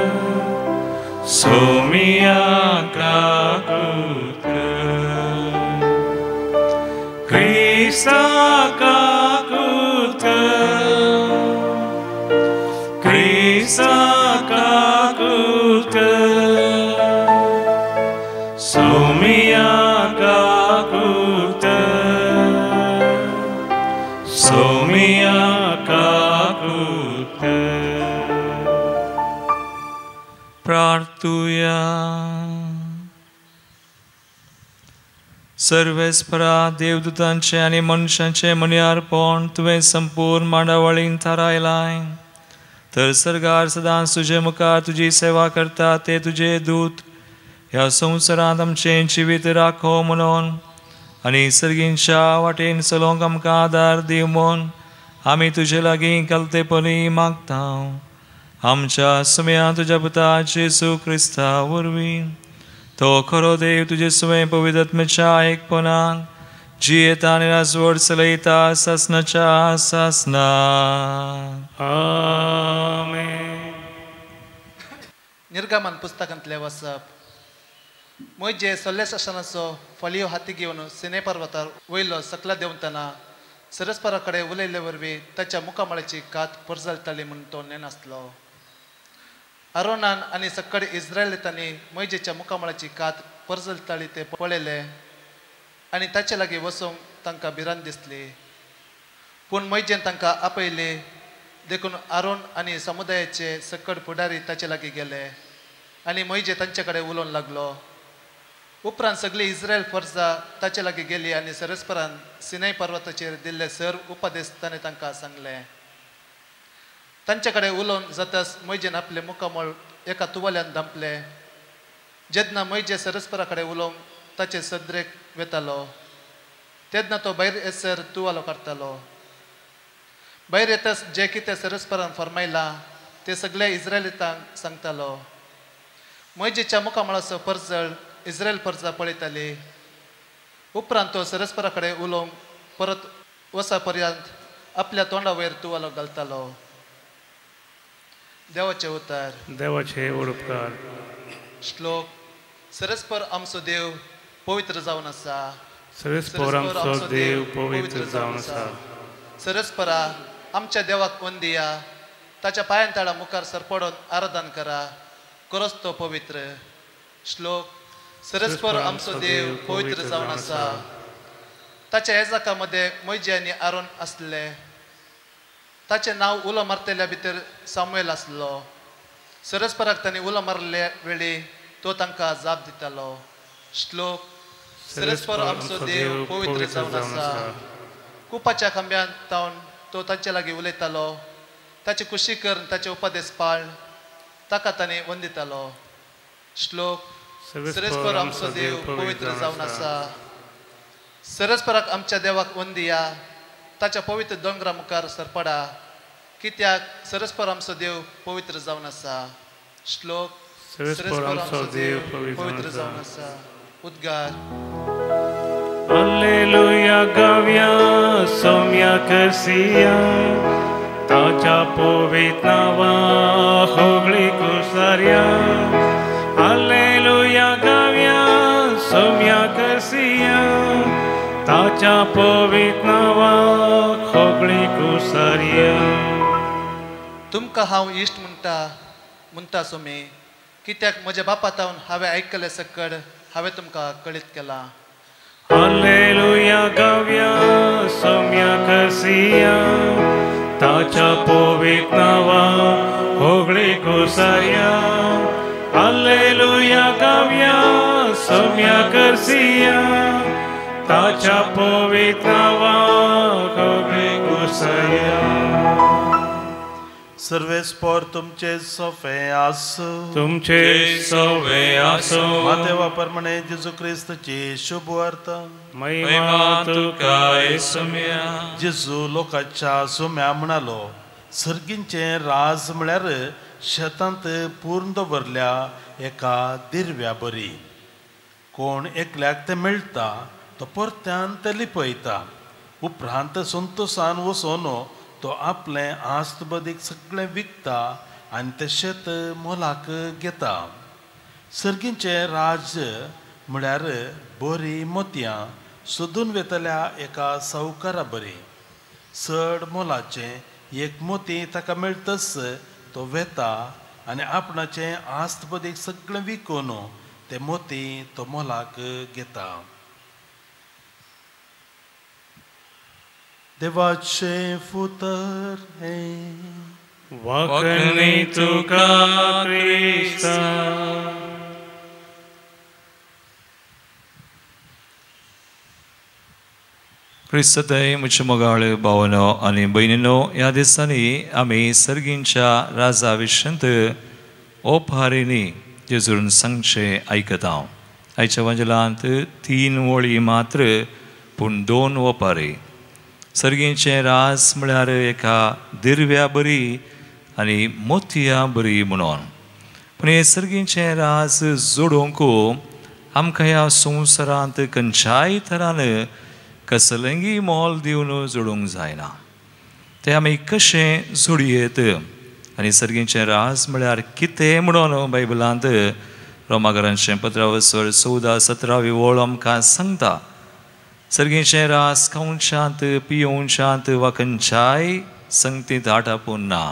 सोमिया काकूट कर, क्रिस्ता काकूट कर, क्रिस्ता काकूट कर, सोमिया काकूट कर, सोमिया काकूट कर. प्रार्थुया. सर्वेस्परा देवदूतांचे आनी मनशांचे मन्यार्पण तुवें संपूर्ण मांडावळीन थारायलाय. तर सरकार सदांच तुजे मुखार तुजी सेवा करता ते तुजे दूत ह्या संवसारांत आमचें जिवीत राखो म्हणून आनी सर्गींच्या वाटेन चलोवंक आमकां आदार दिव म्हूण आमी तुजे लागीं कलतेपणी मागता. आमच्या सुम्या तुज्या पुता जेजू क्रिस्ता वरवीं तो खरो देव तुजे सुवें पवित्र एकपणान जियेता आनी राजवट चलयता सासणाच्या सासना. आमेन. निर्गमन पुस्तकांतलें वसप. म्हजे सल्ले शासनाचो फळयो हाती घेवन सिने पर्वतार वयलो सकला देंवतना सरस्परा कडेन उलयल्ले वरवीं ताच्या मुखामळाची कात परजळटाली म्हूण तो नेनासलो. अरोनान आनी सकड इस्रायलितांनी मोयजेच्या मुखामळाची कात परजळटाली ते पळयले आनी ताचे लागीं वचूंक तांकां भिरांत दिसली. पूण मोयजेन तांकां आपयले देखून आरोन आनी समुदायाचे सकड फुडारी ताचे लागीं गेले आनी मोयजे तांचे कडेन उलोवंक लागलो. उपरांत सगळी इस्रायल फर्जा ताचे लागीं गेली आनी सरस्परान सिनाय पर्वताचेर दिल्ले सर उपदेश ताणें तांकां सांगले. तांचे कडेन उलोवन जाताच मोयजेन आपलें मुखामळ एका तुवाल्यान धांपलें. जेन्ना मोयजे सरस्परा कडेन उलोवंक ताचे सदरेक वेतालो तेन्ना तो भायर येसर तुवालो काडटालो. भायर येताच जें कितें सरस्परान फर्मायलां तें सगळ्या इस्रायलितांक सांगतालो. मोयजेच्या मुखामळाचो परजळ इस्रायल परजा पळयताली. उपरांत तो सरस्परा कडेन उलोवंक परत वसा पर्यंत आपल्या तोंडा वयर तुवालो घालतालो. देवाचें उतर. देवाचे उपकार. श्लोक. सरस्पर आमचो देव पवित्र जावन आसा. सरस्पर आमचो देव पवित्र जावन आसा. सरस्परा आमच्या देवाक वंदिया, ताच्या पांयां तळा मुखार सरपडून आराधन करा, खरोच तो पवित्र. श्लोक. सरस्पर आमचो देव पवित्र जावन आसा. ताच्या येजाका मदें मोयजे आनी आरोन आसले. ताचें नांव उलो मारतल्या भितर सामुएल आसलो. सरस्पराक तांणी उलो मारले वेळी तो तांकां जाप दितालो. श्लोक. सरस्पर आमचो देव पवित्र जावन आसा. कुपाच्या खांब्यांत तावन तो तांचे लागीं उलयतालो. ताची कुशी करून ताचे उपदेश पाळ ताका ताणें वंदितालो. श्लोक. सरस्पर आमचो देव पवित्र जावन आसा. सरस्पराक आमच्या देवाक वंदिया, ताच्या पवित्र दोंगरा मुखार सरपडा, कित्याक सरस्पर आमचो देव पवित्र जावन आसा. श्लोक. सरस्पर आमचो देव पवित्र जावन आसा. उद्गार. हालेलुया गाव्या सौम्या करसिया, ताच्या पवित्र नांवा होगळी कुसार्या. हालेलुया गाव्या सौम्या करसिया, ताच्या पवित्र नांवाक होगळी कुसारया. तुमकां हांव इश्ट म्हणटा म्हणटा सोमी, कित्याक म्हज्या बापा तावन हांवें आयकलें सकड हांवें तुमकां कळीत केलां. हालेलुया गावया सोम्या करसिया, ताच्या पवित्र नांवाक होगळी कुसारया. हालेलुया गावया सोम्या करसिया, ताच्या पवित्र नांवाक होगळी कुसारया. सर्वेस्पोर तुमचे सोफे आसूं, तुमचे सोवे आसूं. मातेवा प्रमाणे जेजू क्रिस्तची शुभ वार्ता. महिमा तुका येसुम्या. जेजू लोकांच्या सोम्या म्हणालो, सर्गींचें राज म्हळ्यार शेतांत पूर्ण दवरल्या एका दिरव्या बरी. कोण एकल्याक तें मेळटा तो परत्यान तें लिपयता, उपरांत संतोसान वचून तो आपलें आस्त बदीक सगळें विकता आनी तें शेत मोलाक घेता. सर्गींचें राज्य म्हळ्यार बरी मोतयां सोदून वेतल्या एका सावकारा बरी. चड मोलाचें एक मोती ताका मेळटच तो वेता आनी आपणाचें आस्त बदीक सगळें विकून तें मोती तो मोलाक घेता. देवाचे फुतर हें वाकणी तुका क्रिस्ता. क्रिस्तय म्हज्या मोगाळ भावनो आनी भयणीनो, ह्या दिसांनी आमी सर्गींच्या राजा विशंत ओपारींनी जेजून सांगचें आयकता. आयच्या वांजलांत 3 वळी मात्र पूण 2 ओपारी. सर्गींचें रास म्हळ्यार एका दिरव्या बरी आनी मोतया बरी म्हणून. पूण हे सर्गींचें रास जोडूंक आमकां ह्या संवसारांत खंयच्याय थरान कसलेंगी मोल दिवन जोडूंक जायना. तें आमी कशें जोडयेत आनी सर्गींचें रास म्हळ्यार कितें म्हणून बायबलांत रोमागरांचें पत्रावसर 14-17 वळ आमकां सांगता. सर्गींचें रास खावच्यांत पियोवच्यांत वा खंयच्याय संगतींत आटापून ना,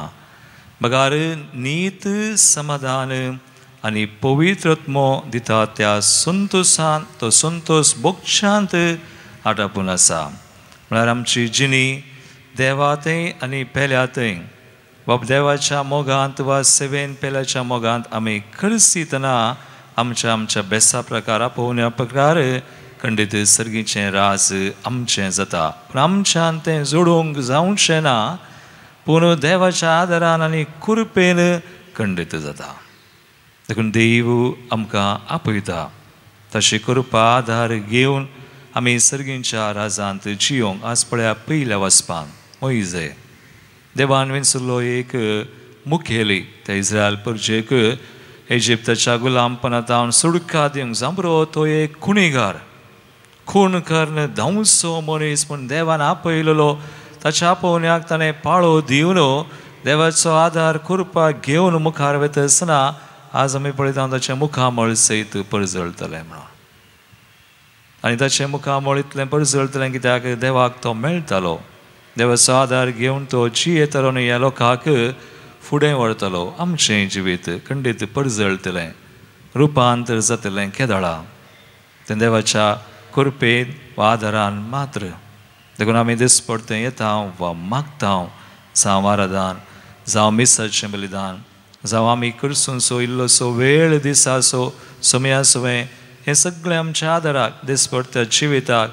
बगार नीत समाधान आनी पवित्रत्मो दिता त्या संतोसान तो संतोस भोगच्यांत आटापून आसा. म्हळ्यार आमची जिणी देवा थंय आनी पेल्या थंय वा देवाच्या मोगांत वा सेवेन पेल्याच्या मोगांत आमी खर्सितना आमच्या आमच्या बेसा प्रकार आपोवण्या प्रकार खंडीत सर्गीचें राज आमचें जाता. पूण आमच्यान तें जोडूंक जावचें ना, पूण देवाच्या आदारान आनी कृपेन खंडीत जाता. देखून देव आमकां आपयता तशें कृपा आदार घेवन आमी सर्गींच्या राजांत जियोंक. आज पळया पयल्या वचपान मोयजे देवान विंचलो एक मुखेली त्या इस्रायल परजेक इजिप्ताच्या गुलामपणांत सुडका दिवंक जांबरो तो एक खुणीगार, खून करून धांवचो मनीस पूण देवान आपयलेलो. ताच्या आपोवण्याक ताणें पाळो दिवन देवाचो आदार कृपा घेवन मुखार वता आसतना आज आमी पळयता ताचें मुखामळ सयत परजळटलें म्हणून. आनी ताचें मुखामळ इतलें परजळटलें कित्याक देवाक तो मेळटालो, देवाचो आदार घेवन तो जियेतलो आनी ह्या लोकांक फुडें व्हरतलो. आमचें जिवीत खंडीत परजळटलें, रुपांतर जातलें केदळा तें देवाच्या कृपेन वा आदारान मात्र. देखून आमी दिसपडतें येता वा मागता, जावं आराधान, जावं मिसाचें बलिदान, जावं आमी करसूनसो इल्लोसो वेळ दिसाचो समया सवें, हें सगळें आमच्या आदाराक दिसपडत्या जिविताक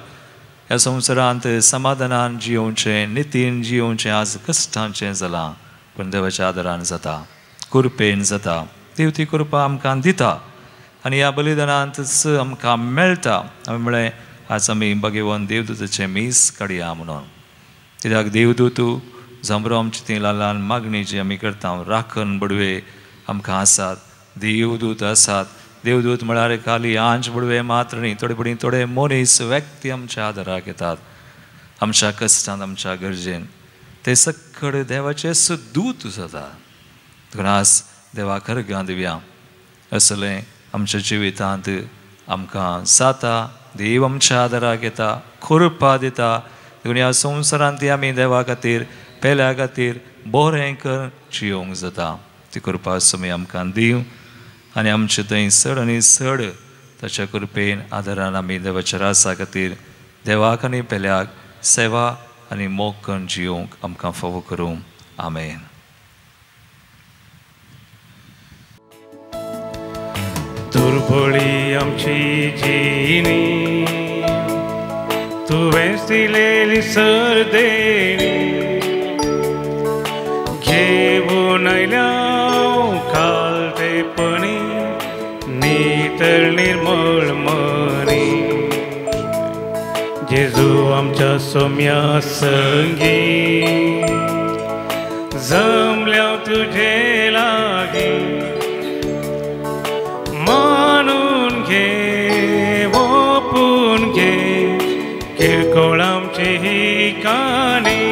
ह्या संवसारांत समाधानान जियोवचें, नितीन जियोवचें आज कश्टांचें जालां, पूण देवाच्या आदारान जाता, कृपेन जाता. देव ती कृपा आमकां दिता आनी ह्या बलिदानांतच आमकां मेळटा. आमी म्हळें आज आमी भगवान देवदूताचें मीस काडया म्हणून, कित्याक देवदूत जांबरो आमची ती ल्हान ल्हान मागणी जी आमी करता राखण बडवे आमकां आसात, देवदूत आसात. देवदूत म्हळ्यार खाली आंज बडवे मात्र न्ही, थोडे पडी थोडे मनीस व्यक्ती आमच्या आदाराक येतात, आमच्या कश्टान आमच्या गरजेन ते सक्कड देवाचे दूत जाता. देखून आज देवा खरगां दिवया असलें आमच्या जिवितांत आमकां जाता देव आमच्या आदाराक येता, कृपा दिता. देखून ह्या संवसारांत ती आमी देवा खातीर पेल्या खातीर बरें कर जियोंक जाता. ती कृपा सुमी आमकां दिवं आनी आमचे थंय चड आनी चड ताच्या कृपेन आदारान आमी देवाच्या रासा खातीर देवाक आनी पेल्याक सेवा आनी मोग करून जियोंक आमकां फावो करूं. आमेन. दुर्बळी आमची जिणी तुवेंच दिलेली सरदेणी घेवन आयल्या कालतेपणी नितळ निर्मळ मनी जेजू आमच्या सोम्या संगी जमल्या तुझे लागी मानून घे ओपून घे किरकोळ आमची ही काणी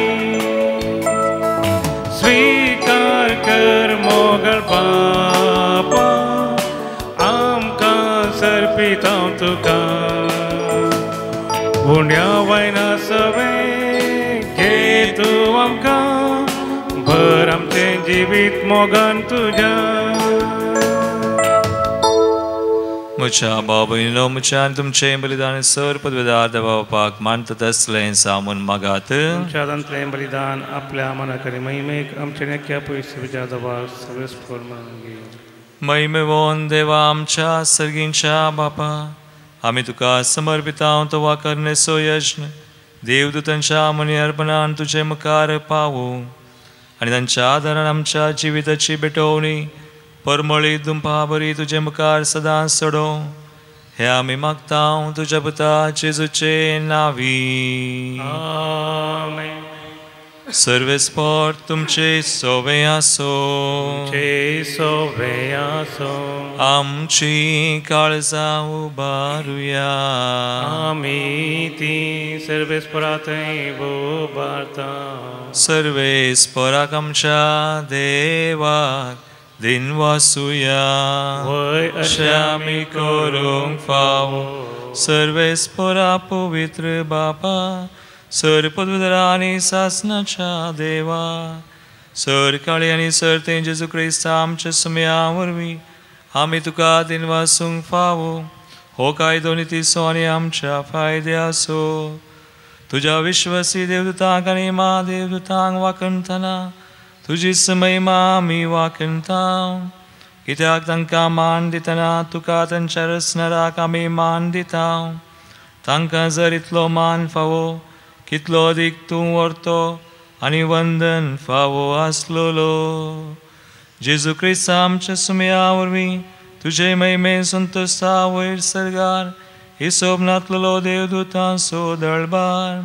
स्वीकार कर मोगल बापा आमकां सर्पिता तुका उण्या वयना सवे घे तूं आमकां भर आमचें जिवीत मोगान तुज्या. म्हज्या भाव भयणीनो म्हज्या आनी तुमचें बलिदान सर पदवेदार देवा बापाक मानता तसलें सामून मागात. तुमच्या हातांतलें बलिदान आपल्या मना कडेन महिमेक आमच्या नेक्या पयस तुज्या देवा सगळें मागीर महिमेवोन देवा आमच्या सर्गींच्या बापा आमी तुका समर्पिता तो वा करणेचो यज्ञ देवदूतांच्या मनी अर्पणान तुजे मुखार पावूं आनी तांच्या आदारान आमच्या जिविताची भेटवणी परमळी दुंपा बरी तुजे मुखार सदां सोडों हे आमी मागता तुज्या पुता जेजूचे नावी. आमेन. सर्वेस्पोर तुमचे सोवे आसो. सोवे आसो. आमची काळजां उबारुया. आमी ती सर्वेस्पोरा थंय उबारता. सर्वेस्पोराक आमच्या देवाक दिनवासुया. वय अशें आमी करूंक फावो. सर्वेस्पोरा पवित्र बापा सर पदवीधरा आनी सासनाच्या देवा सर काळी आनी सर तें जेजू क्रिस्ता आमच्या सुम्या वरवीं आमी तुका दिनवासूंक फावो. हो कायदो नितीचो आनी आमच्या फायद्याचो. तुज्या विश्वासी देवदूतांक आनी म्हादेवदूतांक वाखणतना तुजी महिमा आमी वाखणता. कित्याक तांकां मान दितना तुका तांच्या रचणाराक आमी मान दिता. तांकां जर इतलो मान फावो कितलो अदीक तूं व्हरतो आनी वंदन फावो आसलेलो. जेजू क्रिस्ता आमच्या सुम्या वरवीं तुजे महिमे संतोषा वयर सर्गार हिसोब नातलेलो देवदूतांचो दळबार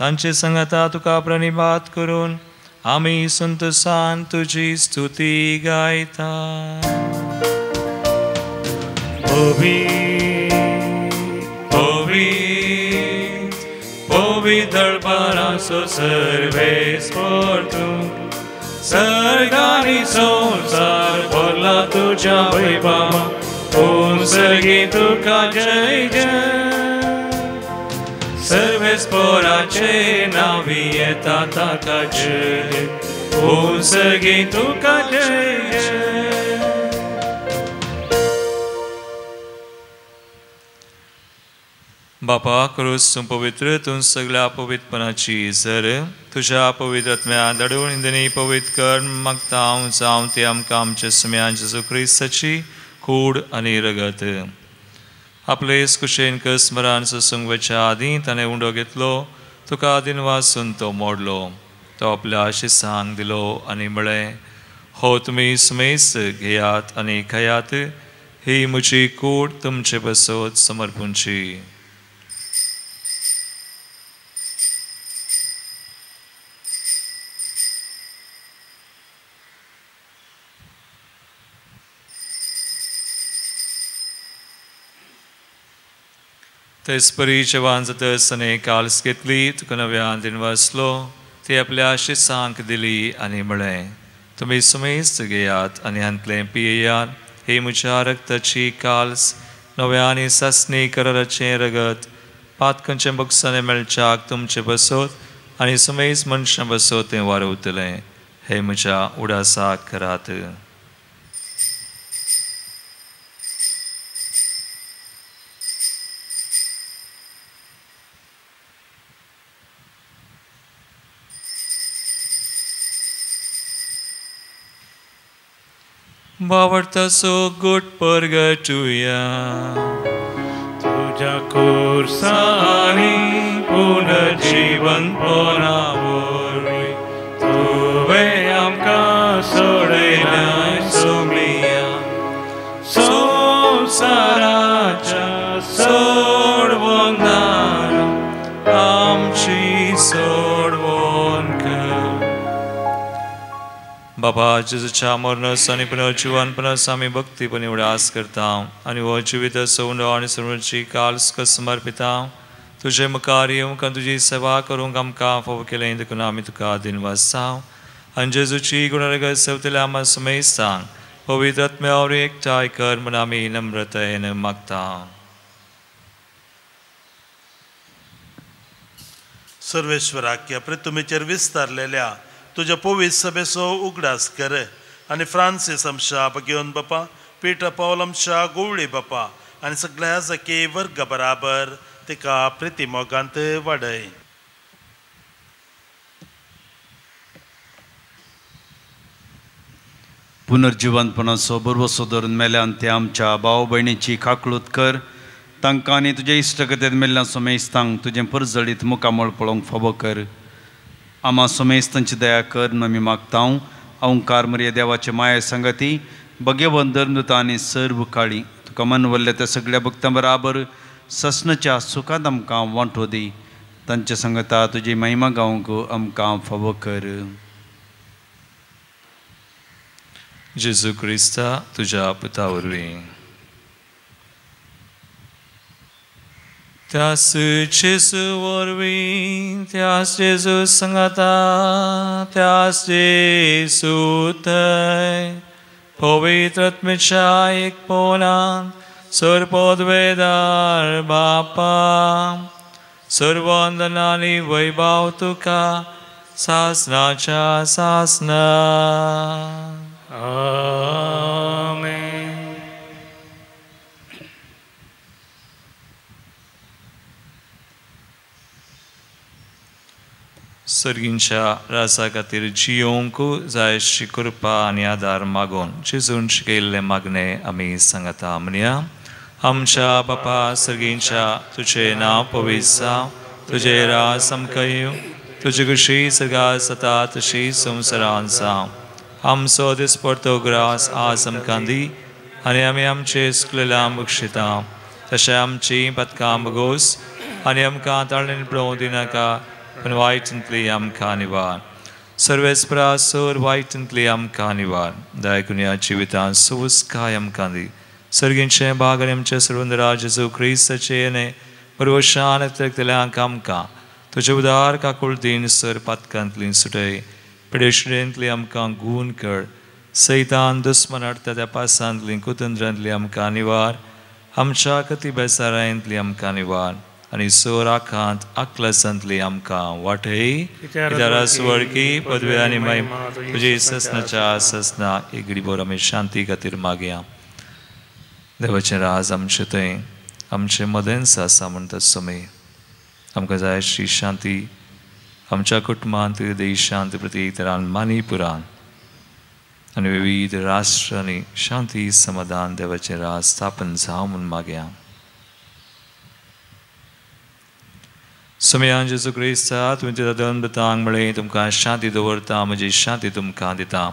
तांचे संगता तुका प्रणिपात करून आमी संतोषान तुजी स्तुती गायता. पवित्र सर्वेस्पोर तूं सर्गानी संवसार भरला तुज्या वैभवा ओम सर्गी तुका जय जय. सर्वेस्पोराचे नावी येता ताका जय ओम सर्गी तुका जय जय. बापा क्रूस तूं पवित्र तूं सगळ्या पवित्रपणाची जर तुज्या पवित्र आत्म्या धाडून इंदनी पवित्र कर मागता हांव जावं ती आमकां आमच्या सुम्यान जेजू क्रिस्ताची कूड आनी रगत. आपले कुशेन स्मरण सोसूंक वचच्या आदीं ताणें उंडो घेतलो तुका दिनवासून तो मोडलो. तो आपल्या शिसांक दिलो आनी म्हळें हो तुमी सुमेस घेयात आनी खायात ही म्हजी कूड तुमचे बसत समर्पूंची. तेचपरी जेवण जातच ताणें काल्स घेतली तुका नव्यान दिनवासलो ती आपल्या शिसांक दिली आनी म्हळें तुमी सुमेस्त घेयात आनी हांतलें पियेयात ही म्हज्या रक्ताची काल्स नव्या आनी सासणी कराराचें रगत पातकांचें बक्षाणें मेळच्याक तुमचें बसोत आनी सुमेज मनशां बसोत तें वारवतलें. हे म्हज्या उडासाक करात. बावडतासो गोट परगटुया तुझ्या कोर्सानी पुनर्जीवनपणा वरवीं तुवें आमकां सोडयलाय सोमया संवसाराच्या सोडवणारा आमची सोडवण कर. बाबा जेजूच्या मरणास आनी पुनर्जीवनपणास आमी भक्तीपणी उडास करता आनी हो जिवीत सवंडो आनी सर्वांची काल समर्पिता. तुजे मुखार येवंक आनी तुजी सेवा करूंक आमकां फावो केलें देखून आमी तुका दिनवासता आनी जेजूची गुणरगत सेवतल्या आमकां समेस्तांक पवित्र आत्म्या वरवीं एकठांय कर म्हूण आमी नम्रतायेन मागता. सर्वेश्वराक पृथ्वीचेर विस्तारलेल्या तुज्या पवित्र सभेचो उगडास कर आनी फ्रांसीस आमच्या बगेवन बापा, पीटर पावल आमच्या गोवळी बापा आनी सगळ्या जके वर्ग बराबर तिका प्रिती मोगांत वाडय. पुनर्जिवंतपणाचो भरवसो धरून मेल्यान ते आमच्या भाव भयणीची काकळूत कर. तांकां आनी तुज्या इश्टगतेंत मेल्ल्या सोमेस्तांक तुजें परजळीत मुखामळ पळोवंक फावो कर. आमा सोमेस्तांची दया कर म्हूण आमी मागता. ओंकार मरिया देवाचे माये संगती भगेवन धर्मदूता आनी सर्व काळी तुका मनवल्ल्या त्या सगळ्या भक्तां बराबर ससनाच्या सुखांत आमकां वांटो दी. तांच्या संगता तुजी महिमा गावंक आमकां फावो कर. जेजू क्रिस्ता तुज्या पुता वरवीं. त्यास जेजू वरवीं, त्यास जेजू संगता, त्यास जेजू थंय पवित्र आत्म्याच्या एकपणान सर्वपदवेदार बापा सर्वंदनानी वैभव तुका सासनाच्या सासना. आमेन. सर्गींच्या राजा खातीर जियोंक जाय अशी कृपा आनी आदार मागून जेजून शिकयल्लें मागणें आमी सांगता. म्हणया, आमच्या बापा सर्गींच्या, तुजें नांव पवित्र जावं, तुजें राज आमकां येवं, तुजी खुशी सर्गात जाता तशी संवसारांत जावं. आमचो दिसपडतो ग्रास आज आमकां दी आनी आमी आमचे चुकलेल्या बक्षिता तशें आमची पदकां बगोस आनी आमकां ताळेन पळोवं दिनाका पूण वायटांतली आमकां निवार. सर्वेस्परा सर वायटांतली आमकां निवार. दया ह्या जिवितांत सुस्काय आमकां दी. सर्गींचें भाग आनी आमच्या सर्वंदरा जेजू क्रिस्ताचें येणें बरवशान येतल्यांक आमकां तुजे उदार काकूळ दीन सर पातकांतली सुटय पिडेशेंतली आमकां गूण कर. सैतान दुस्मन हाडटा त्या पासांतली कुतंत्रांतली आमकां निवार. आमच्या कती बेसारांतली आमकां निवार आनी सोर आखांत आकलसांतली आमकां वाटय. वळखी पदवी आनी महिमा तुजी ससनाच्या ससना. एक घडीभर आमी शांती खातीर मागया. देवाचें राज आमचें थंय आमचें मदेंच आसा म्हणटा समे आमकां जाय अशी शांती आमच्या कुटुंबांत, देशांत, प्रत्येक मणिपुरान आनी विविध राष्ट्रांनी शांती समाधान देवाचें राज स्थापन जावं म्हूण मागया. सुमयान जेजू क्रिस्ता तुवें तुज्या दंतांक म्हळें तुमकां शांती दवरता, म्हजी शांती तुमकां दिता.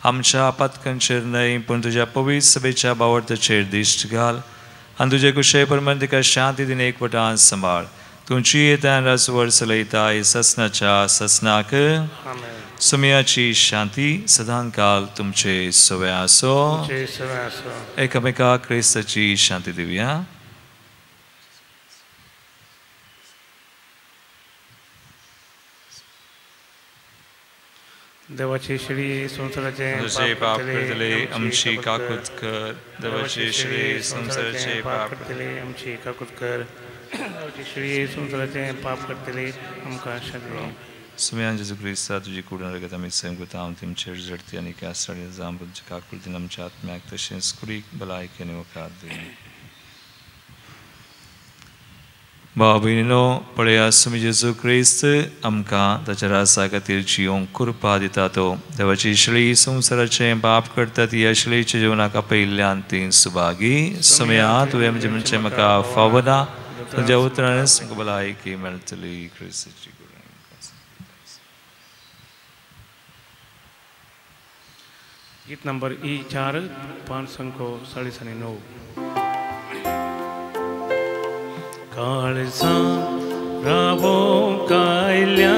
आमच्या पातकांचेर न्हय पूण तुज्या पवित्र सभेच्या बावडताचेर दिश्ट घाल आनी तुजे कुशे प्रमाण तिका शांती दिन एकवटान सांबाळ. तुमची येतान राजवड चलयताय ससनाच्या ससनाक. सुमयाची शांती सदांकाल तुमचे सवे आसो. एकामेका क्रिस्ताची शांती दिवया. देवाची श्री संवसाराचे पाप करतले आमची काकूत कर. देवाची श्री संवसाराचे पाप करतले आमची काकूत कर. देवाची श्री संवसाराचे पाप करतले आमकां शांती. सुम्यान जेजू क्रिस्ता तुजी कुडून रगत आमी सैम करता हांव तुमचेर झडती आनी कासाडी जावं तुमच्या काकुळतीन आमच्या आत्म्याक तशेंच कुडीक भलायकी आनी वखाद दी. भाव भयणीनो पळया सुमी जेजू क्रिस्त आमकां ताच्या रासा खातीर जियोंक कृपा दिता. तो देवाची श्री संवसाराचें पाप करता ती ह्या श्रीच्या जिवनाक आपयिल्ल्यान ती सुभागी. सुमया तुवें म्हजें म्हणचें म्हाका फावना तुज्या उतरानच म्हाका भलायकी मेळटली. क्रिस्ताची गीत नंबर ई 4 549. काळजा रावो कायल्या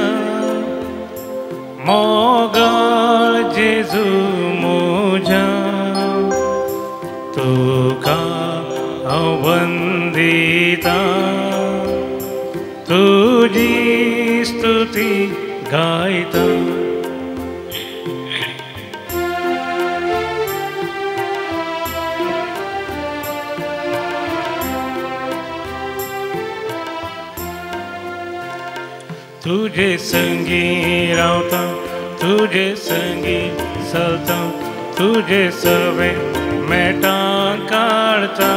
मोगाळ जेजू म्हज्या तुका हांव वंदिता तुजी स्तुती गायता. तुझे संगी रावता तुझे संगी चलता तुझे सवे मेटां काडता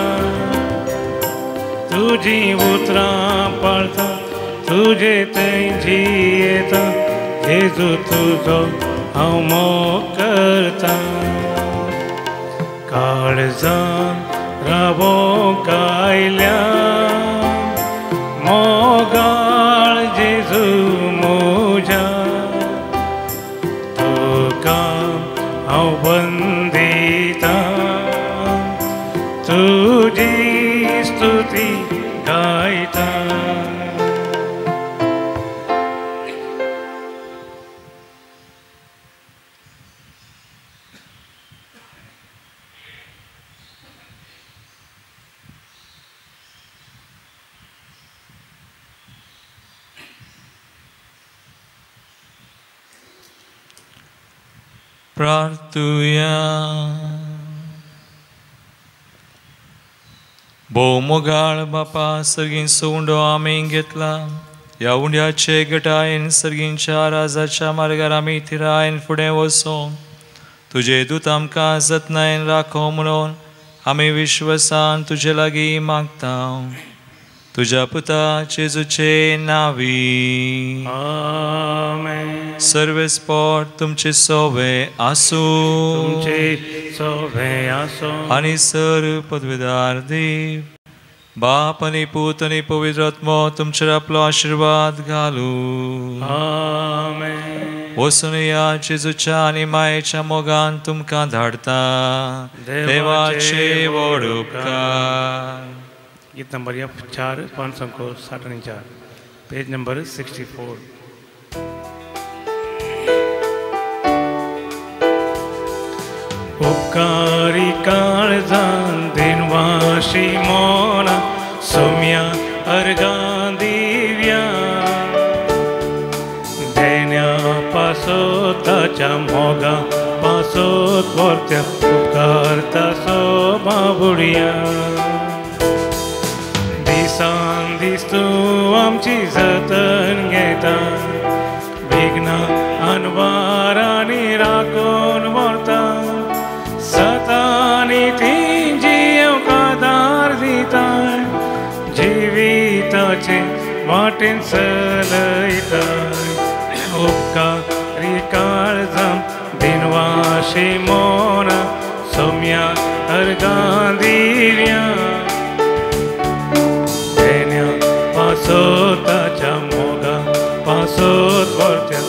तुजी उतरां पाळता तुझे थंय जियेता जेजू तुजो हांव मोग करता. काळजान रावोंक आयल्या मोगाळ जेजू म्हज्या तुका हांव वंदिता तुजी स्तुती गायता. प्रार्थुया. भोव मोगाळ बापा सर्गींचो उंडो आमी घेतला ह्या उंड्याचे गटायेन सर्गींच्या राजाच्या मार्गार आमी थिरायेन फुडें वचों तुजे दूत आमकां जतनायेन राखो म्हणून आमी विश्वासान तुजे लागीं मागता. तुज्या पुता जेजूचे नांवी आमेन. सर्वेस्पोर तुमचे सोवे आसूं तुमचे सोवे आसूं. आनी सर पदवीदार देव बाप आनी पूत आनी पवित्र आत्मो तुमचेर आपलो आशिर्वाद घालूं. आमेन. वचून या जेजूच्या आनी मायेच्या मोगान तुमकां धाडता. देवाचे व्हड उपकार. गीत नंबर F4 564 page number 64. उपकारी काळजान देनवाशी मोना सोम्या अर्गां दिव्या देण्या पासोताच्या मोगा पासोत वर्त्या उपकारता सो बाबुडया. दिसान दीस तूं आमची जतन घेता विघ्न अनवारांनी राखून व्हरता सतानी ती जियोंक आदार दिता जिविताचे वाटेन चलयता. उपकारी काळजां दिनवाशी मोना सोम्या अर्गां दिव्या पासोताच्या मोगा पासोत वर्त्या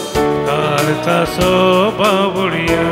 कारता सो बाबुडया.